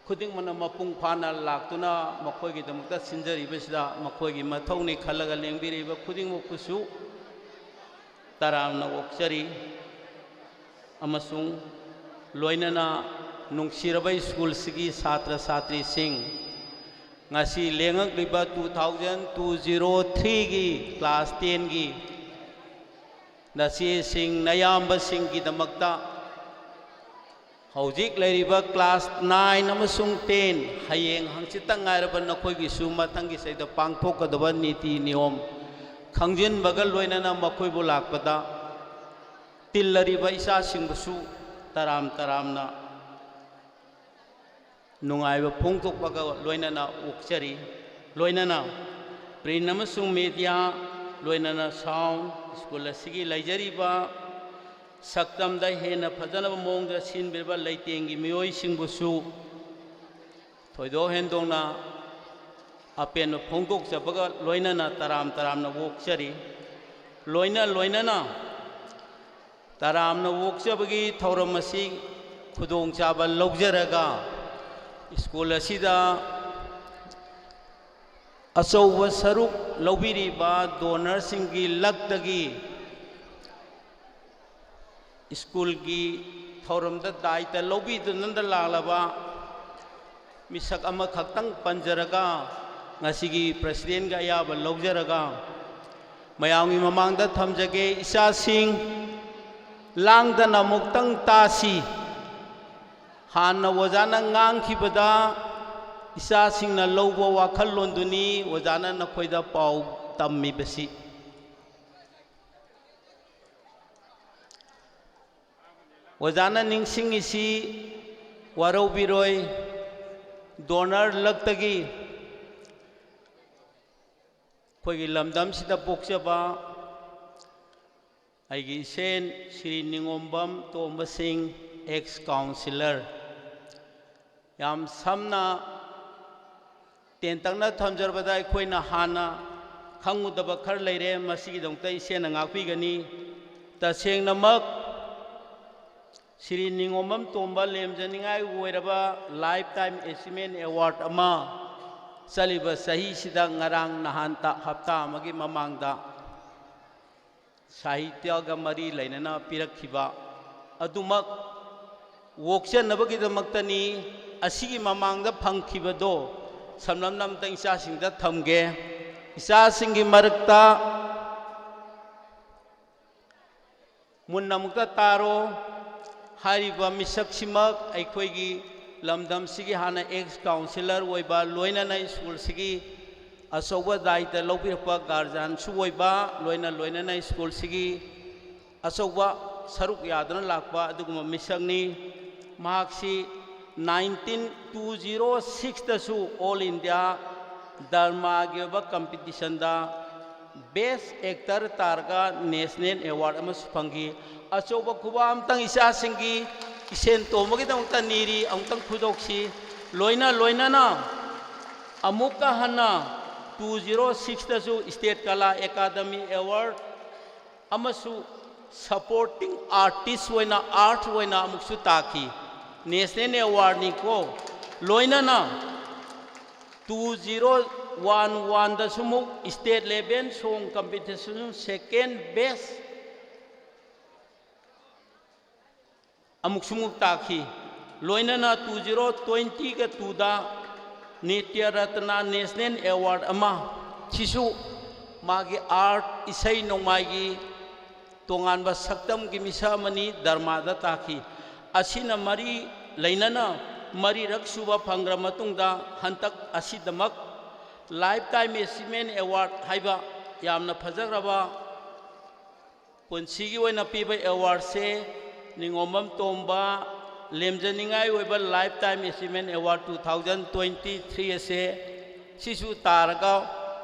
ꯈꯨꯗꯤꯡꯃꯛꯅ ꯃꯄꯨꯡ ꯐꯥꯅ ꯂꯥꯛꯇꯨꯅ ꯃꯈꯣꯏꯒꯤꯗꯃꯛꯇ ꯁꯤꯟꯖꯔꯤꯕꯁꯤꯗ ꯃꯈꯣꯏꯒꯤ ꯃꯊꯧꯅꯤ ꯈꯜꯂꯒ ꯂꯦꯡꯕꯤꯔꯤꯕ ꯈꯨꯗꯤꯡꯃꯛꯄꯨꯁꯨ ꯇꯔꯥꯝꯅ ꯑꯣꯛꯆꯔꯤ꯫ ꯑꯃꯁꯨꯡ ꯂꯣꯏꯅꯅ ꯅꯨꯡꯁꯤꯔꯕ ꯁ꯭ꯀꯨꯜꯁꯤꯒꯤ ꯁꯥꯇ꯭ꯔ ꯁꯥꯇ꯭ꯔꯤꯁꯤꯡ, ꯉꯁꯤ ꯂꯦꯡꯉꯛꯂꯤꯕ two thousand two zero threeꯒꯤ class tenꯒꯤ ꯅꯆꯦꯁꯤꯡ ꯅꯌꯥꯝꯕꯁꯤꯡꯒꯤꯗꯃꯛꯇ ꯍꯧꯖꯤꯛ ꯂꯩꯔꯤꯕ class nine ꯑꯃꯁꯨꯡ ten, ꯍꯌꯦꯡ ꯍꯪꯆꯤꯠꯇ ꯉꯥꯏꯔꯕ ꯅꯈꯣꯏꯒꯤꯁꯨ ꯃꯊꯪꯒꯤ ꯆꯍꯤꯗ ꯄꯥꯡꯊꯣꯛꯀꯗꯕ ꯅꯤꯇꯤ ꯅꯤꯌꯣꯝ ꯈꯪꯖꯤꯟꯕꯒ ꯂꯣꯏꯅꯅ ꯃꯈꯣꯏꯕꯨ ꯂꯥꯛꯄꯗ ꯇꯤꯜꯂꯔꯤꯕ ꯏꯆꯥꯁꯤꯡꯕꯨꯁꯨ ꯇꯔꯥꯝ ꯇꯔꯥꯝꯅ ꯅꯨꯡꯉꯥꯏꯕ ꯐꯣꯡꯗꯣꯛꯄꯒ ꯂꯣꯏꯅꯅ ꯑꯣꯛꯆꯔꯤ꯫ ꯂꯣꯏꯅꯅ print ꯑꯃꯁꯨꯡ media, ꯂꯣꯏꯅꯅ sound, ꯁ꯭ꯀꯨꯜ ꯑꯁꯤꯒꯤ ꯂꯩꯖꯔꯤꯕ ꯁꯛꯇꯝꯗ ꯍꯦꯟꯅ ꯐꯖꯅꯕ ꯃꯑꯣꯡꯗ ꯁꯤꯟꯕꯤꯔꯕ ꯂꯩꯇꯦꯡꯒꯤ ꯃꯤꯑꯣꯏꯁꯤꯡꯕꯨꯁꯨ ꯊꯣꯏꯗꯣꯛ ꯍꯦꯟꯗꯣꯛꯅ ꯑꯄꯦꯟꯕ ꯐꯣꯡꯗꯣꯛꯆꯕꯒ ꯂꯣꯏꯅꯅ ꯇꯔꯥꯝ ꯇꯔꯥꯝꯅ ꯑꯣꯛꯆꯔꯤ꯫ ꯂꯣꯏꯅ ꯂꯣꯏꯅꯅ ꯇꯔꯥꯝꯅ ꯑꯣꯛꯆꯕꯒꯤ ꯊꯧꯔꯝ ꯑꯁꯤ ꯈꯨꯗꯣꯡꯆꯥꯕ ꯂꯧꯖꯔꯒ ꯁ꯭ꯀꯨꯜ ꯑꯁꯤꯗ ꯑꯆꯧꯕ ꯁꯔꯨꯛ ꯂꯧꯕꯤꯔꯤꯕ donorꯁꯤꯡꯒꯤ ꯂꯛꯇꯒꯤ ꯁ꯭ꯀꯨꯜꯒꯤ ꯊꯧꯔꯝꯗ ꯗꯥꯏꯇ ꯂꯧꯕꯤꯗꯨꯅ ꯂꯥꯛꯂꯕ ꯃꯤꯁꯛ ꯑꯃꯈꯛꯇꯪ ꯄꯟꯖꯔꯒ ꯉꯁꯤꯒꯤ presidentꯒꯤ ꯑꯌꯥꯕ ꯂꯧꯖꯔꯒ ꯃꯌꯥꯝꯒꯤ ꯃꯃꯥꯡꯗ ꯊꯝꯖꯒꯦ꯫ ꯏꯆꯥꯁꯤꯡ, ꯂꯥꯡꯗꯅ ꯑꯃꯨꯛꯇꯪ ꯇꯥꯁꯤ꯫ ꯍꯥꯟꯅ ꯑꯣꯖꯥꯅ ꯉꯥꯡꯈꯤꯕꯗ ꯏꯆꯥꯁꯤꯡꯅ ꯂꯧꯕ ꯋꯥꯈꯜꯂꯣꯟꯗꯨꯅꯤ ꯑꯣꯖꯥꯅ ꯅꯈꯣꯏꯗ ꯄꯥꯎ ꯇꯝꯃꯤꯕꯁꯤ꯫ ꯑꯣꯖꯥꯅ ꯅꯤꯡꯁꯤꯡꯉꯤꯁꯤ ꯋꯥꯔꯧꯕꯤꯔꯣꯏ, donor ꯂꯛꯇꯒꯤ ꯑꯩꯈꯣꯏꯒꯤ ꯂꯝꯗꯝꯁꯤꯗ ꯄꯣꯛꯆꯕ ꯑꯩꯒꯤ ꯏꯆꯦ ꯁ꯭ꯔꯤ ꯅꯤꯉꯣꯝꯕꯝ ꯇꯣꯝꯕ ꯁꯤꯡ, ex councillor, ꯌꯥꯝ ꯁꯝꯅ ꯇꯦꯟꯇꯛꯅ ꯊꯝꯖꯔꯕꯗ ꯑꯩꯈꯣꯏꯅ ꯍꯥꯟꯅ ꯈꯪꯉꯨꯗꯕ ꯈꯔ ꯂꯩꯔꯦ, ꯃꯁꯤꯒꯤꯗꯃꯛꯇ ꯏꯆꯦꯅ ꯉꯥꯛꯄꯤꯒꯅꯤ꯫ ꯇꯁꯦꯡꯅꯃꯛ ꯁ꯭ꯔꯤ ꯅꯤꯉꯣꯝꯕꯝ ꯇꯣꯝꯕ ꯂꯦꯝꯖꯅꯤꯡꯉꯥꯏ ꯑꯣꯏꯔꯕ Lifetime Achievement Award ꯑꯃ ꯆꯠꯂꯤꯕ ꯆꯍꯤꯁꯤꯗ ꯉꯔꯥꯡ ꯅꯍꯥꯟꯇ, ꯍꯞꯇꯥ ꯑꯃꯒꯤ ꯃꯃꯥꯡꯗ ꯁꯥꯍꯤꯇ꯭ꯌꯒ ꯃꯔꯤ ꯂꯩꯅꯅ ꯄꯤꯔꯛꯈꯤꯕ ꯑꯗꯨꯃꯛ ꯑꯣꯛꯆꯅꯕꯒꯤꯗꯃꯛꯇꯅꯤ꯫ ꯑꯁꯤꯒꯤ ꯃꯃꯥꯡꯗ ꯐꯪꯈꯤꯕꯗꯣ ꯁꯝꯂꯞꯅ ꯑꯝꯇꯪ ꯏꯆꯥꯁꯤꯡꯗ ꯊꯝꯒꯦ꯫ ꯏꯆꯥꯁꯤꯡꯒꯤ ꯃꯔꯛꯇ ꯃꯨꯟꯅ ꯑꯃꯨꯛꯇ ꯇꯥꯔꯣ꯫ ꯍꯥꯏꯔꯤꯕ ꯃꯤꯁꯛꯁꯤꯃꯛ ꯑꯩꯈꯣꯏꯒꯤ ꯂꯝꯗꯝꯁꯤꯒꯤ ꯍꯥꯟꯅ ex councillor ꯑꯣꯏꯕ, ꯂꯣꯏꯅꯅ ꯁ꯭ꯀꯨꯜꯁꯤꯒꯤ ꯑꯆꯧꯕ ꯗꯥꯏꯇ ꯂꯧꯕꯤꯔꯛꯄ ꯒꯥꯔꯖꯤꯌꯥꯟꯁꯨ ꯑꯣꯏꯕ, ꯂꯣꯏꯅ ꯂꯣꯏꯅꯅ ꯁ꯭ꯀꯨꯜꯁꯤꯒꯤ ꯑꯆꯧꯕ ꯁꯔꯨꯛ ꯌꯥꯗꯨꯅ ꯂꯥꯛꯄ ꯑꯗꯨꯒꯨꯝꯕ ꯃꯤꯁꯛꯅꯤ꯫ ꯃꯍꯥꯛꯁꯤ nineteen two zero sixꯇꯁꯨ All India ꯗ꯭ꯔꯃꯥꯒꯤ ꯑꯣꯏꯕ competitionꯗ best actor ꯇꯥꯔꯒ national award ꯑꯃꯁꯨ ꯐꯪꯈꯤ꯫ ꯑꯆꯧꯕ ꯈꯨꯕꯥꯛ ꯑꯝꯇꯪ ꯏꯆꯥꯁꯤꯡꯒꯤ ꯏꯁꯦꯟ ꯇꯣꯝꯕꯒꯤꯗꯃꯛꯇ ꯅꯤꯔꯤ, ꯑꯃꯨꯛꯇꯪ ꯈꯨꯗꯣꯛꯁꯤ꯫ ꯂꯣꯏꯅ ꯂꯣꯏꯅꯅ ꯑꯃꯨꯛꯀ ꯍꯟꯅ two zero sixꯇꯁꯨ State Kala Academy Award ꯑꯃꯁꯨ supporting artist ꯑꯣꯏꯅ, art ꯑꯣꯏꯅ ꯑꯃꯨꯛꯁꯨ ꯇꯥꯈꯤ꯫ National awardꯅꯤꯀꯣ꯫ ꯂꯣꯏꯅꯅ two zero one oneꯗꯁꯨ ꯑꯃꯨꯛ state level song competition second best ꯑꯃꯨꯛꯁꯨ ꯑꯃꯨꯛ ꯇꯥꯈꯤ꯫ ꯂꯣꯏꯅꯅ two zero twentyꯒ twoꯗ Nitya Ratna National Award ꯑꯃ, ꯁꯤꯁꯨ ꯃꯥꯒꯤ art, ꯏꯁꯩ ꯅꯣꯡꯃꯥꯏꯒꯤ ꯇꯣꯉꯥꯟꯕ ꯁꯛꯇꯝꯒꯤ ꯃꯤꯁꯛ ꯑꯃꯅꯤ, ꯗ꯭ꯔꯃꯥꯗ ꯇꯥꯈꯤ꯫ ꯑꯁꯤꯅ ꯃꯔꯤ ꯂꯩꯅꯅ ꯃꯔꯤꯔꯛ ꯁꯨꯕ ꯐꯪꯈ꯭ꯔ ꯃꯇꯨꯡꯗ ꯍꯟꯗꯛ ꯑꯁꯤꯗꯃꯛ Lifetime Achievement Award ꯍꯥꯏꯕ ꯌꯥꯝꯅ ꯐꯖꯈ꯭ꯔꯕ ꯄꯨꯟꯁꯤꯒꯤ ꯑꯣꯏꯅ ꯄꯤꯕ awardꯁꯦ ꯅꯤꯉꯣꯝꯕꯝ ꯇꯣꯝꯕ ꯂꯦꯝꯖꯅꯤꯡꯉꯥꯏ ꯑꯣꯏꯕ Lifetime Achievement Award two thousand twenty three ꯑꯁꯦ ꯁꯤꯁꯨ ꯇꯥꯔꯒ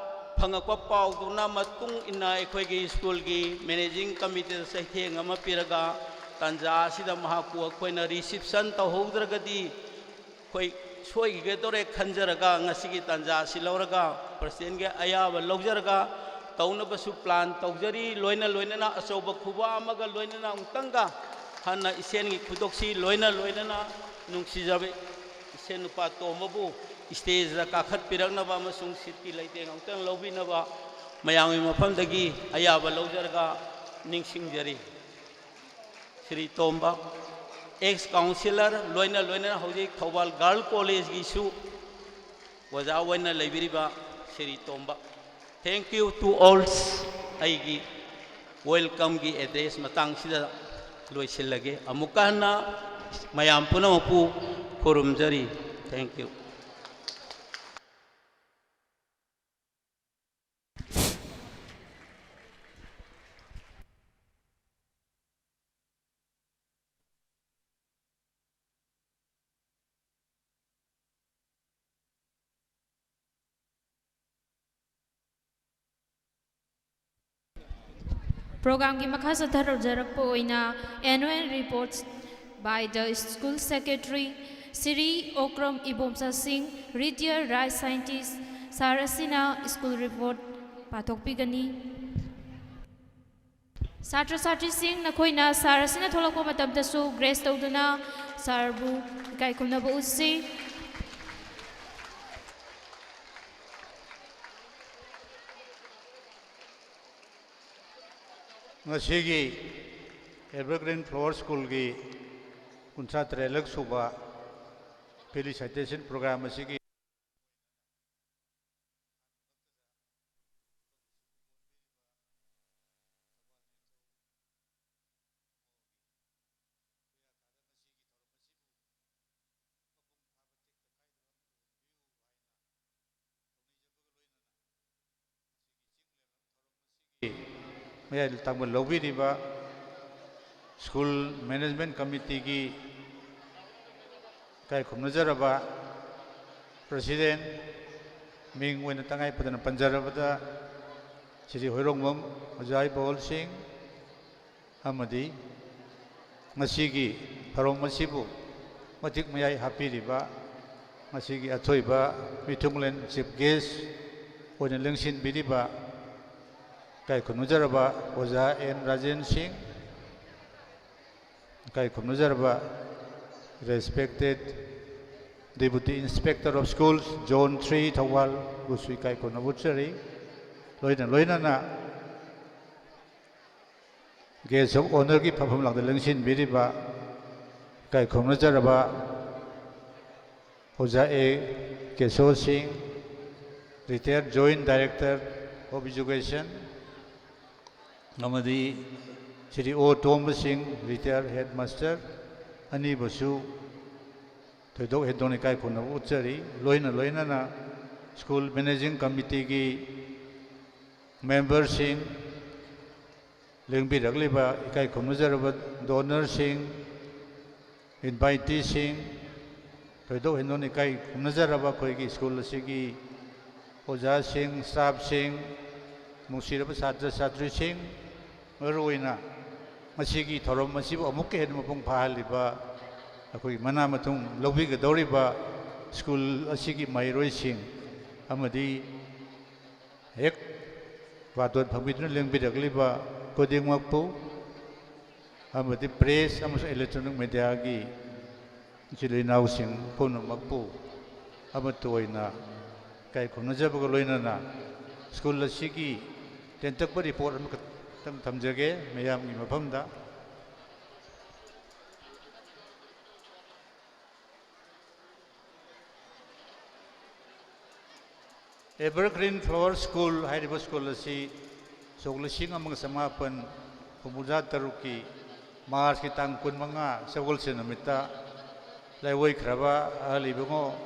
ꯐꯪꯉꯛꯄ ꯄꯥꯎꯗꯨꯅ ꯃꯇꯨꯡ ꯏꯟꯅ ꯑꯩꯈꯣꯏꯒꯤ ꯁ꯭ꯀꯨꯜꯒꯤ managing committeeꯗ ꯆꯩꯊꯦꯡ ꯑꯃ ꯄꯤꯔꯒ ꯇꯥꯟꯖꯥ ꯑꯁꯤꯗ ꯃꯍꯥꯛꯄꯨ ꯑꯩꯈꯣꯏꯅ reception ꯇꯧꯍꯧꯗ꯭ꯔꯒꯗꯤ ꯑꯩꯈꯣꯏ ꯁꯣꯏꯈꯤꯒꯗꯧꯔꯦ ꯈꯟꯖꯔꯒ, ꯉꯁꯤꯒꯤ ꯇꯥꯟꯖꯥ ꯑꯁꯤ ꯂꯧꯔꯒ, ꯄ꯭ꯔꯁꯤꯗꯦꯟꯒꯤ ꯑꯌꯥꯕ ꯂꯧꯖꯔꯒ ꯇꯧꯅꯕꯁꯨ ꯄ꯭ꯂꯥꯟ ꯇꯧꯖꯔꯤ꯫ ꯂꯣꯏꯅ ꯂꯣꯏꯅꯅ ꯑꯆꯧꯕ ꯈꯨꯕꯥꯛ ꯑꯃꯒ ꯂꯣꯏꯅꯅ ꯑꯃꯨꯛꯇꯪꯒ ꯍꯟꯅ ꯏꯁꯦꯟꯒꯤ ꯈꯨꯗꯣꯛꯁꯤ ꯂꯣꯏꯅ ꯂꯣꯏꯅꯅ ꯅꯨꯡꯁꯤꯖꯕ ꯏꯁꯦꯟ ꯅꯨꯄꯥ ꯇꯣꯝꯕꯕꯨ ꯁ꯭ꯇꯦꯖꯇ ꯀꯥꯈꯠꯄꯤꯔꯛꯅꯕ ꯑꯃꯁꯨꯡ ꯁꯤꯠꯀꯤ ꯂꯩꯇꯦꯡ ꯑꯃꯨꯛꯇꯪ ꯂꯧꯕꯤꯅꯕ ꯃꯌꯥꯝꯒꯤ ꯃꯐꯝꯗꯒꯤ ꯑꯌꯥꯕ ꯂꯧꯖꯔꯒ ꯅꯤꯡꯁꯤꯡꯖꯔꯤ꯫ ꯁ꯭ꯔꯤ ꯇꯣꯝꯕ, ex councillor, ꯂꯣꯏꯅ ꯂꯣꯏꯅꯅ ꯍꯧꯖꯤꯛ ꯊꯧꯕꯥꯜ ꯒꯥꯔꯜ ꯀꯣꯂꯦꯖꯀꯤꯁꯨ ꯑꯣꯖꯥ ꯑꯣꯏꯅ ꯂꯩꯕꯤꯔꯤꯕ ꯁ꯭ꯔꯤ ꯇꯣꯝꯕ꯫ Thank you to all꯫ ꯑꯩꯒꯤ welcomeꯒꯤ address ꯃꯇꯥꯡꯁꯤꯗ ꯂꯣꯏꯁꯤꯜꯂꯒꯦ꯫ ꯑꯃꯨꯛꯀ ꯍꯟꯅ ꯃꯌꯥꯝ ꯄꯨꯝꯅꯃꯛꯄꯨ ꯈꯨꯔꯨꯝꯖꯔꯤ꯫ Thank you꯫ ꯄ꯭ꯔꯣꯒ꯭ꯔꯥꯝꯒꯤ ꯃꯈꯥ ꯆꯠꯊꯔꯛꯆꯔꯛꯄ ꯑꯣꯏꯅ annual reports by the school secretary, Shri Okram Ibomcha ꯁꯤꯡ, retired rice scientist, ꯁꯥꯔ ꯑꯁꯤꯅ ꯁ꯭ꯀꯨꯜ ꯔꯤꯄꯣꯔꯠ ꯄꯥꯊꯣꯛꯄꯤꯒꯅꯤ꯫ ꯁꯥꯇ꯭ꯔ ꯁꯥꯇ꯭ꯔꯤꯁꯤꯡ, ꯅꯈꯣꯏꯅ ꯁꯥꯔ ꯑꯁꯤꯅ ꯊꯣꯛꯂꯛꯄ ꯃꯇꯝꯗꯁꯨ ꯒ꯭ꯔꯦꯁ ꯇꯧꯗꯨꯅ ꯁꯥꯔꯕꯨ ꯏꯀꯥꯏ ꯈꯨꯝꯅꯕ ꯎꯠꯁꯤ꯫ ꯉꯁꯤꯒꯤ Evergreen Flower Schoolꯒꯤ ꯀꯨꯟꯊ꯭ꯔꯥ ꯇꯔꯦꯠꯂꯛ ꯁꯨꯕ felicitation program ꯑꯁꯤꯒꯤ ꯃꯌꯥꯏ ꯇꯥꯡꯕ ꯂꯧꯕꯤꯔꯤꯕ school management committeeꯒꯤ ꯏꯀꯥꯏ ꯈꯨꯝꯅꯖꯔꯕ president, ꯃꯤꯡ ꯑꯣꯏꯅ ꯇꯉꯥꯏ ꯐꯗꯅ ꯄꯟꯖꯔꯕꯗ ꯁ꯭ꯔꯤ ꯍꯣꯏꯔꯣꯡꯕꯝ ꯑꯣꯖꯥ ꯏꯕꯣꯜ ꯁꯤꯡ, ꯑꯃꯗꯤ ꯉꯁꯤꯒꯤ ꯊꯧꯔꯝ ꯑꯁꯤꯕꯨ ꯃꯇꯤꯛ ꯃꯌꯥꯏ ꯍꯥꯞꯄꯤꯔꯤꯕ ꯉꯁꯤꯒꯤ ꯑꯊꯣꯏꯕ ꯃꯤꯊꯨꯡꯂꯦꯟ chief guest ꯑꯣꯏꯅ ꯂꯦꯡꯁꯤꯟꯕꯤꯔꯤꯕ ꯏꯀꯥꯏ ꯈꯨꯝꯅꯖꯔꯕ ꯑꯣꯖꯥ ꯑꯦꯟ ꯔꯥꯖꯦꯟ ꯁꯤꯡ, ꯏꯀꯥꯏ ꯈꯨꯝꯅꯖꯔꯕ respected Deputy Inspector of Schools, Zone three, ꯊꯧꯕꯥꯜꯕꯨꯁꯨ ꯏꯀꯥꯏ ꯈꯨꯝꯅꯕ ꯎꯠꯆꯔꯤ꯫ ꯂꯣꯏꯅ ꯂꯣꯏꯅꯅ Guest of Honourꯒꯤ ꯐꯝꯐꯝ ꯂꯥꯡꯗ ꯂꯦꯡꯁꯤꯟꯕꯤꯔꯤꯕ ꯏꯀꯥꯏ ꯈꯨꯝꯅꯖꯔꯕ ꯑꯣꯖꯥ ꯑꯦ ꯀꯦꯁꯣ ꯁꯤꯡ, retired Joint Director of Education, ꯑꯃꯗꯤ ꯁ꯭ꯔꯤ ꯑꯣ ꯇꯣꯝꯕ ꯁꯤꯡ, retired headmaster, ꯑꯅꯤꯕꯨꯁꯨ ꯊꯣꯏꯗꯣꯛ ꯍꯦꯟꯗꯣꯛꯅ ꯏꯀꯥꯏ ꯈꯨꯝꯅꯕ ꯎꯠꯆꯔꯤ꯫ ꯂꯣꯏꯅ ꯂꯣꯏꯅꯅ school managing committeeꯒꯤ memberꯁꯤꯡ, ꯂꯦꯡꯕꯤꯔꯛꯂꯤꯕ ꯏꯀꯥꯏ ꯈꯨꯝꯅꯖꯔꯕ donorꯁꯤꯡ, inviteeꯁꯤꯡ, ꯊꯣꯏꯗꯣꯛ ꯍꯦꯟꯗꯣꯛꯅ ꯏꯀꯥꯏ ꯈꯨꯝꯅꯖꯔꯕ ꯑꯩꯈꯣꯏꯒꯤ school ꯑꯁꯤꯒꯤ ꯑꯣꯖꯥꯁꯤꯡ, staffꯁꯤꯡ, ꯅꯨꯡꯁꯤꯔꯕ ꯁꯥꯇ꯭ꯔ ꯁꯥꯇ꯭ꯔꯤꯁꯤꯡ, ꯃꯔꯨꯑꯣꯏꯅ ꯃꯁꯤꯒꯤ ꯊꯧꯔꯝ ꯑꯁꯤꯕꯨ ꯑꯃꯨꯛꯀ ꯍꯦꯟꯅ ꯃꯄꯨꯡ ꯐꯥꯍꯜꯂꯤꯕ ꯑꯩꯈꯣꯏꯒꯤ ꯃꯅꯥ ꯃꯊꯨꯝ ꯂꯧꯕꯤꯒꯗꯧꯔꯤꯕ school ꯑꯁꯤꯒꯤ ꯃꯍꯩꯔꯣꯏꯁꯤꯡ ꯑꯃꯗꯤ ꯍꯦꯛ ꯕꯥꯇꯣꯟ ꯐꯝꯕꯤꯗꯨꯅ ꯂꯦꯡꯕꯤꯔꯛꯂꯤꯕ ꯈꯨꯗꯤꯡꯃꯛꯄꯨ ꯑꯃꯗꯤ press ꯑꯃꯁꯨꯡ electronic mediaꯒꯤ ꯏꯆꯤꯜ ꯏꯅꯥꯎꯁꯤꯡ ꯄꯨꯝꯅꯃꯛꯄꯨ ꯑꯃꯠꯇ ꯑꯣꯏꯅ ꯏꯀꯥꯏ ꯈꯨꯝꯅꯖꯕꯒ ꯂꯣꯏꯅꯅ school ꯑꯁꯤꯒꯤ ꯇꯦꯟꯇꯛꯄ report ꯑꯃꯈꯛꯇꯪ ꯊꯝꯖꯒꯦ ꯃꯌꯥꯝꯒꯤ ꯃꯐꯝꯗ꯫ Evergreen Flower School ꯍꯥꯏꯔꯤꯕ school ꯑꯁꯤ ꯁꯣꯛ ꯂꯤꯁꯤꯡ ꯑꯃꯒ ꯆꯃꯥꯄꯟ ꯍꯨꯝꯐꯨꯇꯔꯥ ꯇꯔꯨꯛꯀꯤ Marchꯀꯤ ꯇꯥꯡ ꯀꯨꯟꯃꯉꯥ ꯁꯒꯣꯜꯁꯦꯟ ꯅꯨꯃꯤꯠꯇ ꯂꯥꯏꯑꯣꯏꯈ꯭ꯔꯕ ꯑꯍꯜ ꯏꯕꯨꯡꯉꯣ